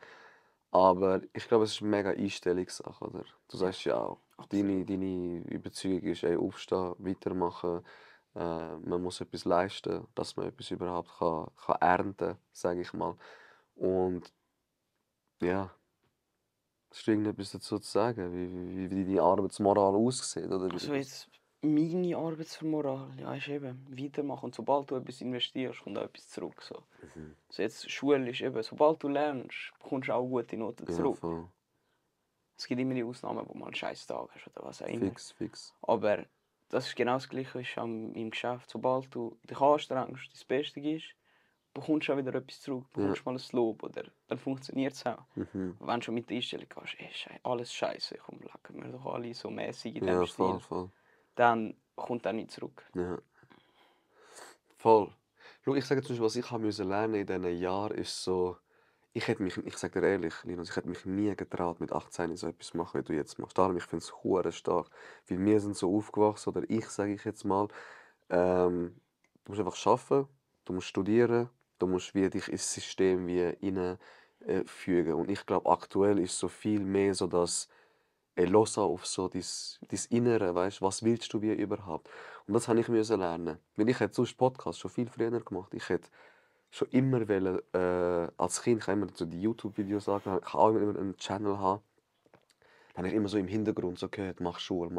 Aber ich glaube, es ist eine mega Einstellungssache, oder? Du sagst ja auch, deine Überzeugung ist, ey, aufstehen, weitermachen. Man muss etwas leisten, dass man etwas überhaupt kann ernten, sage ich mal. Und ja, hast du irgendetwas dazu zu sagen, wie deine Arbeitsmoral aussieht? Oder wie Also du das- jetzt Meine Arbeitsmoral, ja, ist eben weitermachen. Und sobald du etwas investierst, kommt auch etwas zurück. So. Also jetzt Schule ist eben, sobald du lernst, bekommst du auch gute Noten Ja, zurück. voll. Es gibt immer die Ausnahmen, wo man einen scheiß Tag hast oder was auch immer. Fix. Aber das ist genau das Gleiche ist im Geschäft. Sobald du dich anstrengst, das Beste gibst, bekommst du auch wieder etwas zurück. Bekommst mal ein Lob oder dann funktioniert es auch. Mhm. Und wenn du schon mit der Einstellung gehst, alles scheiße, komm, lecken wir doch alle so mäßig in Ja, dem Stil, voll. dann kommt auch nicht zurück. Ja. Voll. Schau, ich sage zum Beispiel, was ich habe müssen lernen in diesen Jahren, ist so, ich sage dir ehrlich, Linus, ich hätte mich nie getraut, mit 18 so etwas zu machen, wie du jetzt machst. Darum, ich finde es hure stark. Weil wir sind so aufgewachsen, oder ich, sage ich jetzt mal, du musst einfach arbeiten, du musst studieren, du musst wie dich ins System wie rein, fügen. Und ich glaube, aktuell ist so viel mehr so, dass los auf so dein Innere, weißt, was willst du wie überhaupt? Und das habe ich müssen lernen. Weil ich hätte sonst Podcast schon viel früher gemacht. Ich hätte schon immer wollen, als Kind, ich habe immer so die YouTube-Videos angeschaut, ich habe auch immer einen Channel haben. Dann habe ich immer so im Hintergrund so gehört, mach Schule,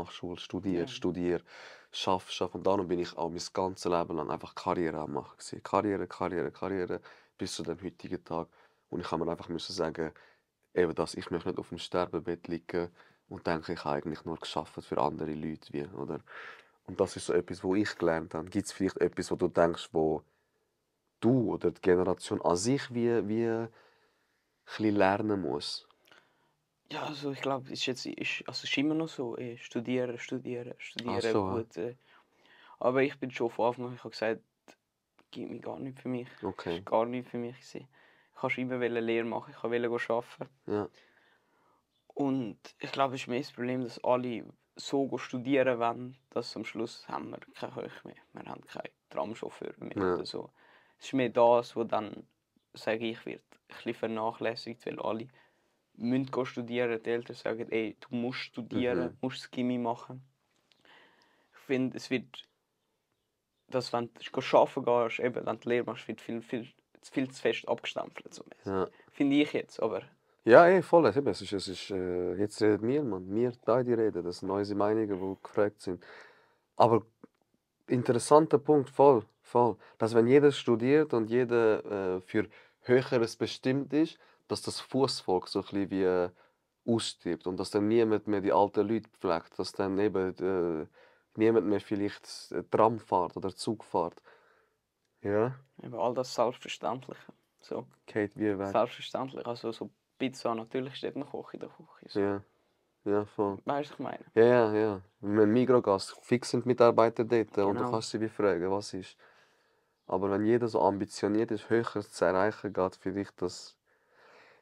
Ja. studier, schaff. Und darum bin ich auch mein ganzes Leben lang einfach Karriere am machen gewesen. Karriere, bis zu dem heutigen Tag. Und ich kann mir einfach müssen sagen, eben das, ich möchte nicht auf dem Sterbebett liegen und denke, ich habe eigentlich nur geschafft für andere Leute, wie, oder? Und das ist so etwas, wo ich gelernt habe. Gibt es vielleicht etwas, wo du denkst, wo du oder die Generation an sich wie ein bisschen lernen muss? Ja, also ich glaube, es ist immer noch so, studieren, Ach so, gut. Aber ich bin schon von Anfang an, ich habe gesagt, gibt mir gar nicht für mich. okay. Das war gar nicht für mich. Gewesen. Ich wollte immer eine Lehre machen, ich wollte arbeiten. Ja, Und ich glaube, es ist mehr das Problem, dass alle so studieren wollen, dass am Schluss haben wir keine Höhe mehr. Wir haben keine Tramchauffeure mehr Ja. oder so. Es ist mehr das, was dann, sage ich, wird ein bisschen vernachlässigt, weil alle müssen studieren. Die Eltern sagen, ey, du musst studieren, musst das Gymi machen. Ich finde, es wird, dass wenn du arbeiten gehst, eben, wenn du Lehre machst, wird viel zu fest abgestempelt. So ja. finde ich jetzt, aber Ja, voll. Eben, jetzt reden wir, Mann. Wir beide reden. Das sind unsere Meinungen, die gefragt sind. Aber interessanter Punkt, voll. Dass wenn jeder studiert und jeder für Höheres bestimmt ist, dass das Fußvolk so ein bisschen wie ausstirbt und dass dann niemand mehr die alten Leute pflegt, dass dann eben niemand mehr vielleicht Tram fährt oder Zug fährt. Ja, eben all das Selbstverständliche. So. geht wie weg. Selbstverständlich. Also so Pizza, natürlich steht noch Koch in der Küche. So. Ja, voll. Weißt du, was ich meine? Ja. Wenn Migros fix sind Mitarbeiter dort und du Genau. kannst sie wie fragen, was ist. Aber wenn jeder so ambitioniert ist, Höheres zu erreichen, geht für dich das.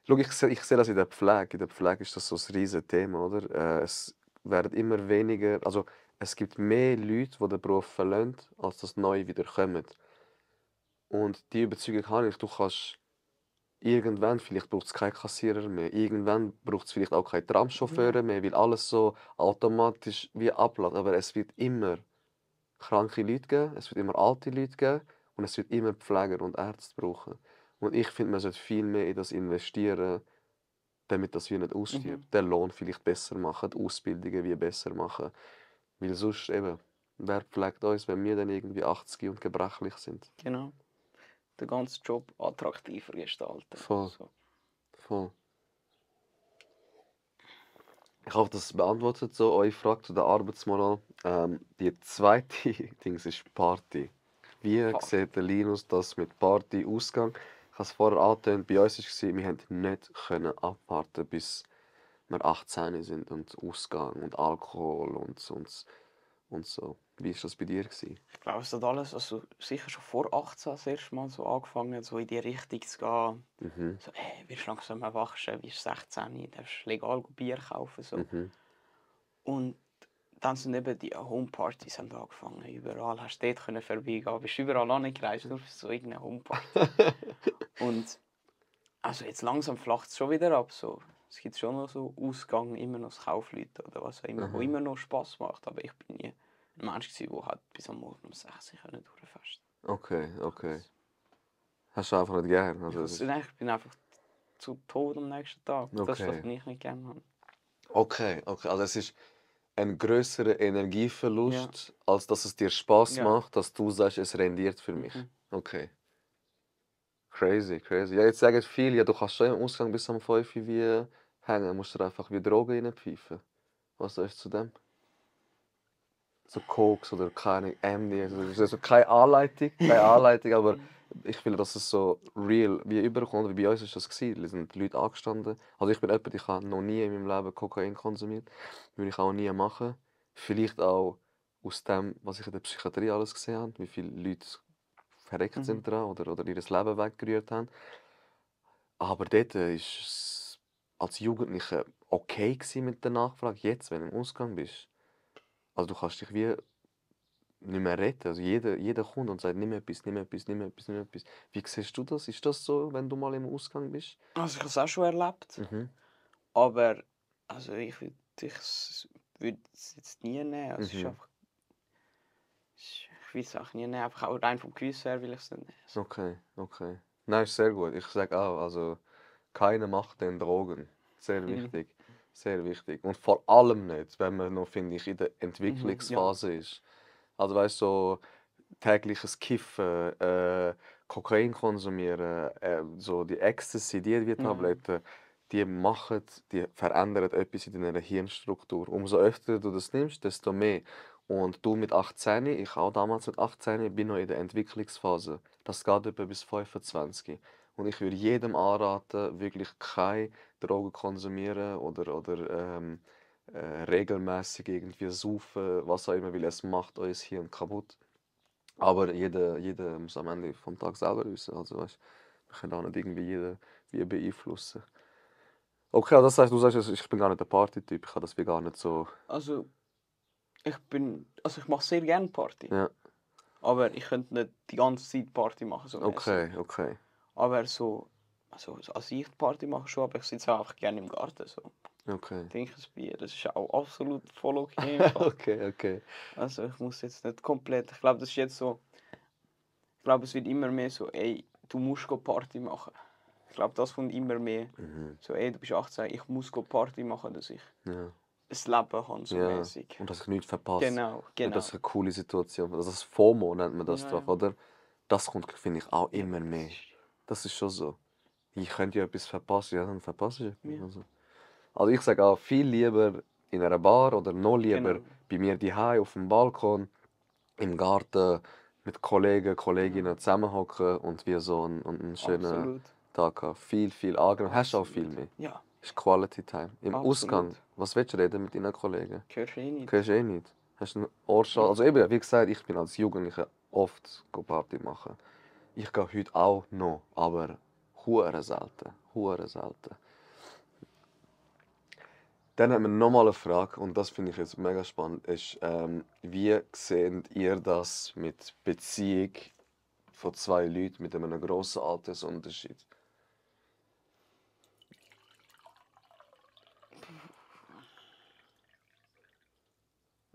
Schau, ich sehe das in der Pflege. In der Pflege ist das so ein riesiges Thema, oder? Es werden immer weniger, also es gibt mehr Leute, die den Beruf verlassen, als das neu wieder kommen. Und die Überzeugung habe ich, du kannst irgendwann, vielleicht braucht es keine Kassierer mehr, irgendwann braucht es vielleicht auch keine Tramchauffeure mehr, weil alles so automatisch wie abläuft. Aber es wird immer kranke Leute geben, es wird immer alte Leute geben und es wird immer Pfleger und Ärzte brauchen. Und ich finde, man sollte viel mehr in das investieren, damit das wie nicht ausstirbt. Den Lohn vielleicht besser machen, die Ausbildungen wie besser machen. Weil sonst eben, wer pflegt uns, wenn wir dann irgendwie 80 und gebrechlich sind? Genau. Den ganzen Job attraktiver gestalten. Voll. So. Voll. Ich hoffe, das beantwortet so eure Frage zu der Arbeitsmoral. Die zweite Dings ist Party. Wie Party. sieht der Linus das mit Party ausgegangen? Ich habe es vorher angetönt, bei uns war es, wir konnten nicht abwarten, bis wir 18 sind und Ausgang und Alkohol und so. Wie war das bei dir? Ich glaube, es hat alles, also sicher schon vor 18 das erste Mal so angefangen, so in die Richtung zu gehen. Mhm. So, wirst langsam erwachsen, wirst 16, darfst legal Bier kaufen. So. Mhm. Und dann sind eben die Homepartys haben angefangen. Überall hast du dort vorbeigehen, bist überall angereist, nur für so irgendeine Homeparty. Und also jetzt langsam flacht es schon wieder ab. So. Es gibt schon noch so Ausgang, immer noch das Kaufleute oder was auch immer, wo immer noch Spass macht. Aber ich bin nie ein Mensch gewesen, der halt bis am Morgen um 6 Uhr durchfesten konnte. Okay. Hast du einfach nicht gern? Also, Ich bin einfach zu tot am nächsten Tag. Das ist das, Okay. was ich nicht gerne habe. Okay. Also es ist einen größeren Energieverlust, als dass es dir Spaß Ja. macht, dass du sagst, es rendiert für mich. Mhm. Okay. Crazy, crazy. Ja, jetzt sagen viele, ja, du kannst schon im Ausgang bis um 5 Uhr wie hängen, musst du einfach wie Drogen reinpfeifen. Was sagst du zu dem? So Koks oder keine MD, also keine Anleitung, aber ich will, dass es so real wie überkommt. Wie bei uns ist das gewesen. Da sind die Leute angestanden. Also ich bin jemand, ich habe noch nie in meinem Leben Kokain konsumiert. Würde ich auch nie machen. Vielleicht auch aus dem, was ich in der Psychiatrie alles gesehen habe, wie viele Leute verreckt sind dran oder ihr Leben weggerührt haben. Aber dort war es als Jugendlicher okay gewesen mit der Nachfrage. Jetzt, wenn du im Ausgang bist, also du kannst dich wie nicht mehr retten. Also jeder kommt und sagt, nimm etwas, nimm etwas, nimm etwas, nimm etwas. Wie siehst du das? Ist das so, wenn du mal im Ausgang bist? Also ich habe es auch schon erlebt, Mhm. aber also ich würde es jetzt nie nehmen. Also es ist Mhm. einfach, ich will es auch nie nehmen, einfach auch rein vom Gewissen her will ich es nicht nehmen. So. Okay, okay. Nein, ist sehr gut. Ich sage auch, also keiner macht den Drogen. Sehr wichtig. Sehr wichtig. Und vor allem nicht, wenn man noch, finde ich, in der Entwicklungsphase ist. Also weißt du, so tägliches Kiffen, Kokain konsumieren, so die Ecstasy, die Tabletten, die verändern etwas in deiner Hirnstruktur. Umso öfter du das nimmst, desto mehr. Und du mit 18, ich auch damals mit 18, bin noch in der Entwicklungsphase. Das geht etwa bis 25. Und ich würde jedem anraten, wirklich keine Drogen konsumieren oder regelmäßig irgendwie saufen, was auch immer, weil es macht euer Hirn kaputt. Aber jeder muss am Ende vom Tag selber wissen. Also weißt, wir können auch nicht irgendwie jeden wie beeinflussen. Okay, also das heißt, du sagst, also, ich bin gar nicht der Partytyp, ich habe das wie gar nicht so. Also ich mache sehr gerne Party, Ja, aber ich könnte nicht die ganze Zeit Party machen, so mäßig. okay, okay. Aber so als ich Party mache schon, aber ich sitze auch einfach gerne im Garten, so. Okay. Trinke ein Bier, das ist auch absolut voll okay im Fall. Okay, okay. Also ich muss jetzt nicht komplett, ich glaube, das ist jetzt so, ich glaube, es wird immer mehr so, ey, du musst go Party machen. Ich glaube, das kommt immer mehr. So, ey, du bist 18, ich muss go Party machen, dass ich Ja. ein Leben habe, so Ja. mäßig. Und dass ich nichts verpasse. Genau, Ja, genau. das ist eine coole Situation. Also das FOMO nennt man das Ja, doch, ja. oder? Das kommt, finde ich, auch immer mehr. Das ist schon so. Ich könnte ja etwas verpassen, ja, dann verpasse ich etwas. Ja. Also ich sage auch viel lieber in einer Bar oder noch lieber Genau. bei mir daheim auf dem Balkon, im Garten mit Kollegen, Kolleginnen zusammenhocken und wir so einen schönen Absolut. Tag haben. Viel, viel angenehm. Hast du auch viel mehr. Ja, Ist Quality Time. Im Absolut. Ausgang, was willst du reden mit deinen Kollegen? hörst du eh nicht. Hörst du eh nicht. Hast du einen Ohrschall? Also eben, wie gesagt, ich bin als Jugendlicher oft Party machen. Ich gehe heute auch noch, aber hure selten. Hure selten. Dann haben wir nochmal eine Frage, und das finde ich jetzt mega spannend, ist, wie seht ihr das mit Beziehung von zwei Leuten mit einem grossen Altersunterschied?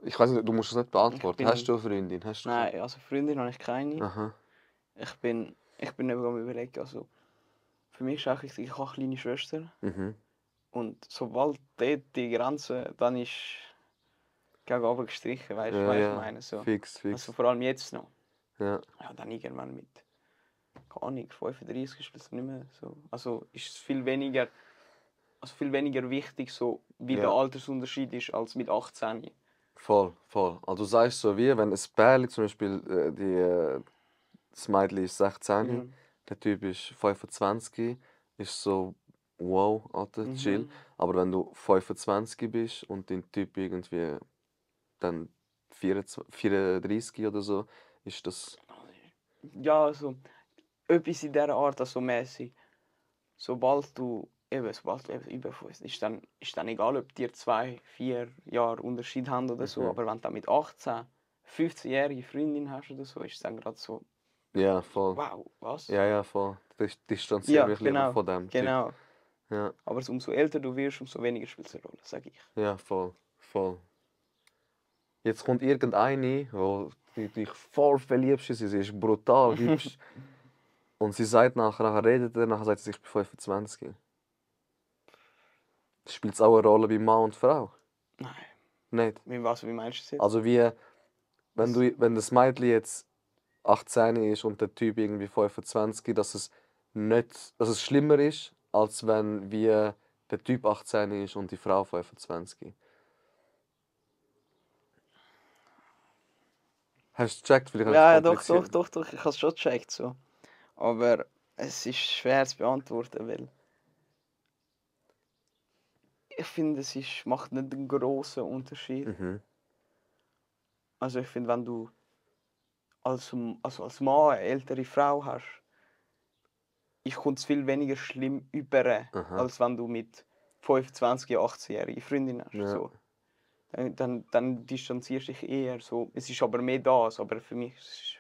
Ich weiß nicht, du musst es nicht beantworten. bin- Hast du eine Freundin? Hast du Nein, also Freundin habe ich keine. Aha. Ich bin eben am überlegen, also für mich ist auch wichtig, ich habe eine kleine Schwester. Mhm. Und sobald dort die Grenze, dann ist gegen oben gestrichen, weißt du, Ja, was ich ja. meine? So. Fix, fix. Also vor allem jetzt noch. Ja. Ja, dann irgendwann mit, keine Ahnung, 35 ist es nicht mehr so. Also ist es viel weniger wichtig, so, wie Ja. der Altersunterschied ist, als mit 18. Voll, voll. Also du sagst so wie, wenn ein Pärchen zum Beispiel, das Mädchen ist 16, Mhm. der Typ ist 25, ist so, wow, Alter, chill. Aber wenn du 25 bist und dein Typ irgendwie dann 24, 34 oder so, ist das... Ja, also etwas in dieser Art, also mäßig. Sobald du eben über 5 ist dann egal, ob dir 2, 4 Jahre Unterschied haben oder so. Aber wenn du dann mit 18, 15-jährige Freundin hast oder so, ist es dann gerade so, Ja, voll. wow, was? Ja, ja, voll. Distanziere Ja, mich lieber genau. von dem Typ. Genau. Ja, Aber umso älter du wirst, umso weniger spielt es eine Rolle, sage ich. ja, voll, voll. Jetzt kommt irgendeine, wo du dich voll verliebst, sie ist brutal hübsch. Und sie sagt nachher redet er, nachher sagt sie, ich bin 25. Spielt es auch eine Rolle bei Mann und Frau? Nein. Nicht. Wie meinst du das jetzt? Also wie, wenn das Mädchen jetzt 18 ist und der Typ irgendwie 25, dass es schlimmer ist, als wenn wie der Typ 18 ist und die Frau 25. Hast du gecheckt? Vielleicht Ja, habe ich doch, es doch, kompliziert. doch, doch, ich habe es schon gecheckt. So. Aber es ist schwer zu beantworten, weil ich finde, macht nicht einen grossen Unterschied. Mhm. Also ich finde, wenn du als Mann eine ältere Frau hast, kommt es viel weniger schlimm über, Aha. als wenn du mit 25, 18-jährige Freundin hast. Ja. So. Dann distanzierst du dich eher. So. Es ist aber mehr das, aber für mich ist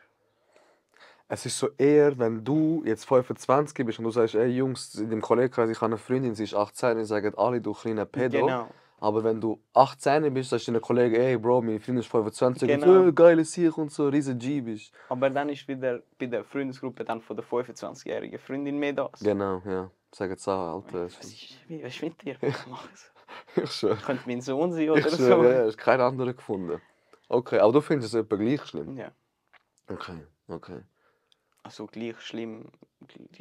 Es ist so eher, wenn du jetzt 25 bist und du sagst, ey Jungs, in dem Kollegenkreis, ich habe eine Freundin, sie ist 18, dann sagen alle, du kleiner Pedo. Genau. Aber wenn du 18 bist, sagst du deinen Kollegen, ey Bro, meine Freundin ist 25, und Genau. so, geile Sieg und so, riesen G bist. Aber dann ist wieder bei der Freundesgruppe dann von der 25-jährigen Freundin mehr das. Genau, ja. Sagen es auch, Alter. Was ist mit dir? Mach es. Ich schwöre. Könnte mein Sohn sein Ich oder so. schwöre, ja, hast keinen anderen gefunden. Okay, aber du findest es etwa gleich schlimm? Ja. Okay, okay. Also gleich schlimm.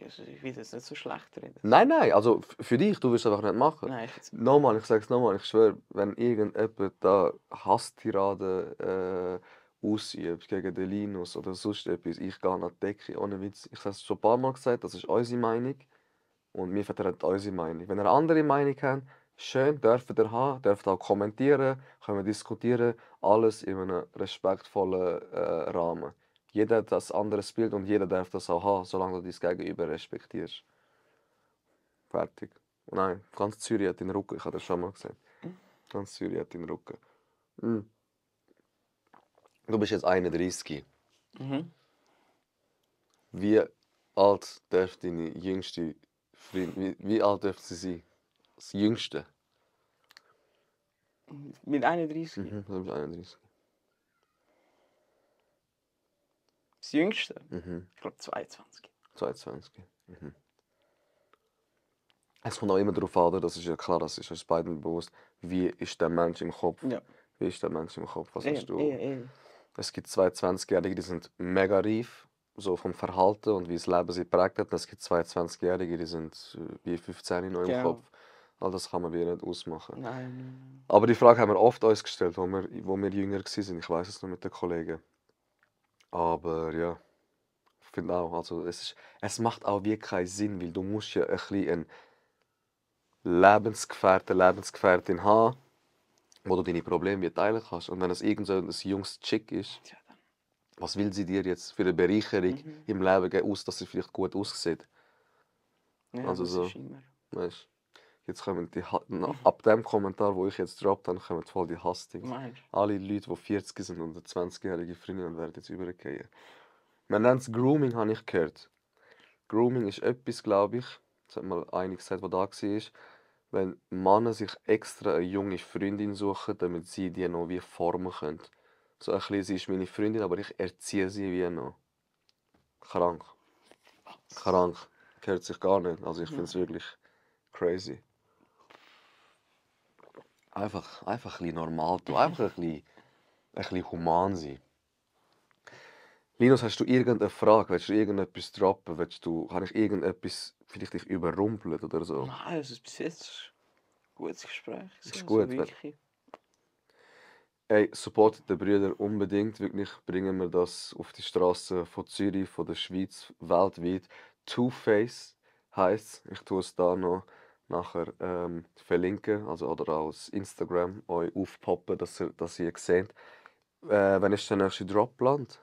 Also ich will jetzt nicht so schlecht reden. Nein, nein, also für dich, du wirst es einfach nicht machen. Nein, Nochmal, ich sag's nochmal, ich schwöre, wenn irgendjemand da Hasstiraden ausübt gegen den Linus oder sonst etwas, ich gehe an die Decke, ohne Witz. Ich habe es schon ein paar Mal gesagt, das ist unsere Meinung und wir vertreten unsere Meinung. Wenn ihr eine andere Meinung habt, schön, dürft ihr haben, dürft auch kommentieren, können wir diskutieren, alles in einem respektvollen Rahmen. Jeder hat das anderes Bild und jeder darf das auch haben, solange du dein Gegenüber respektierst. Fertig. Nein, ganz Zürich hat den Rücken, ich habe das schon mal gesagt. Ganz Zürich hat den Rücken. Mhm. Du bist jetzt 31. Mhm. Wie alt darf deine jüngste Freundin, wie alt darf sie sein? Das Jüngste? Mit 31. Du bist 31. Das Jüngste? Mhm. Ich glaube 22. 22. Mhm. Es kommt auch immer darauf an, das ist ja klar, das ist uns beiden bewusst, wie ist der Mensch im Kopf? Ja. Wie ist der Mensch im Kopf? Was hast du? Eh. Es gibt 22-Jährige, die sind mega reif, so vom Verhalten und wie das Leben sie prägt hat. Und es gibt 22-Jährige, die sind wie 15 noch im Genau. Kopf. All das kann man wieder nicht ausmachen. Nein. Aber die Frage haben wir oft uns gestellt, wo wir jünger waren. Ich weiß es noch mit den Kollegen. Aber ja, ich finde auch, also es macht auch wirklich keinen Sinn, weil du musst ja ein bisschen einen Lebensgefährtin haben, wo du deine Probleme teilen kannst. Und wenn es irgend so ein junges Chick ist, Tja, dann. was will sie dir jetzt für eine Bereicherung im Leben geben, aus, dass sie vielleicht gut aussieht? Ja, Also das so. ist immer. Weißt, jetzt kommen ab dem Kommentar, wo ich jetzt droppt, dann kommen voll die Hassdings. Meinst Alle Leute, die 40 sind und eine 20-jährige Freundin werden jetzt übergehen. Man nennt es Grooming, habe ich gehört. Grooming ist etwas, glaube ich, das hat mal einer gesagt, der da war, wenn Männer sich extra eine junge Freundin suchen, damit sie die noch wie formen können. So ein bisschen, sie ist meine Freundin, aber ich erziehe sie wie noch. Krank. Krank. Gehört sich gar nicht. Also ich finde es wirklich crazy. Einfach ein bisschen normal tun. Einfach ein bisschen human sein. Linus, hast du irgendeine Frage? Willst du irgendetwas droppen? Kann ich irgendetwas vielleicht dich überrumpeln oder so? Nein, es ist bis jetzt ein gutes Gespräch. Ist gut, wirklich. Ey, supportet den Brüder unbedingt. Wirklich bringen wir das auf die Straße von Zürich, von der Schweiz, weltweit. Two-Face heisst, ich tue es da noch nachher verlinken, also oder auch auf Instagram euch aufpoppen, dass ihr seht. Wann ist der nächste Drop geplant?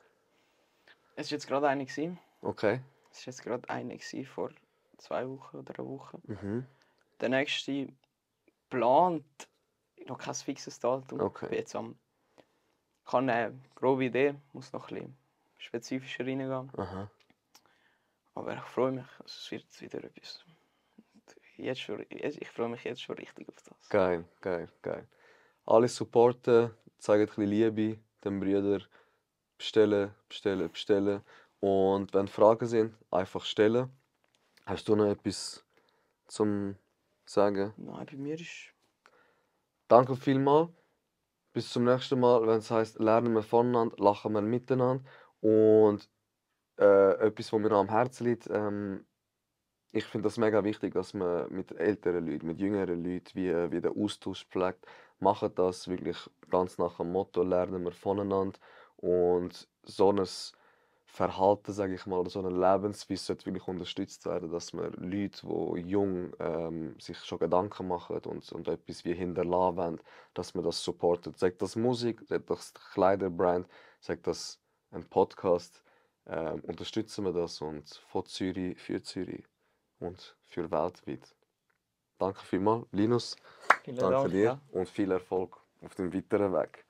Es war jetzt gerade eine gewesen. Okay. Es war jetzt gerade eine gewesen, vor 2 Wochen oder einer Woche. Mhm. Der nächste plant noch kein fixes Datum. Okay. Ich bin jetzt ich habe eine grobe Idee, muss noch ein bisschen spezifischer reingehen. Aha. Aber ich freue mich, also es wird wieder etwas. Ich freue mich jetzt schon richtig auf das. Geil, geil, geil. Alle supporten, zeigen ein bisschen Liebe den Brüdern. Bestellen. Und wenn Fragen sind, einfach stellen. Hast du noch etwas zum Sagen? Nein, bei mir ist... Danke vielmals. Bis zum nächsten Mal, wenn es heisst, lernen wir voneinander, lachen wir miteinander. Und etwas, was mir am Herzen liegt, ich finde das mega wichtig, dass man mit älteren Leuten, mit jüngeren Leuten wie den Austausch pflegt. Machen das wirklich ganz nach dem Motto, lernen wir voneinander. Und so ein Verhalten, sage ich mal, oder so eine Lebensweise sollte wirklich unterstützt werden, dass man Leute, die jung sich schon Gedanken machen und etwas wie hinterlassen wollen, dass man das supportet. Sagt das Musik, sagt das Kleiderbrand, sagt das ein Podcast, unterstützen wir das und von Zürich für Zürich und für weltweit. Danke vielmals, Linus. Vielen Danke Dank. dir Ja. und viel Erfolg auf dem weiteren Weg.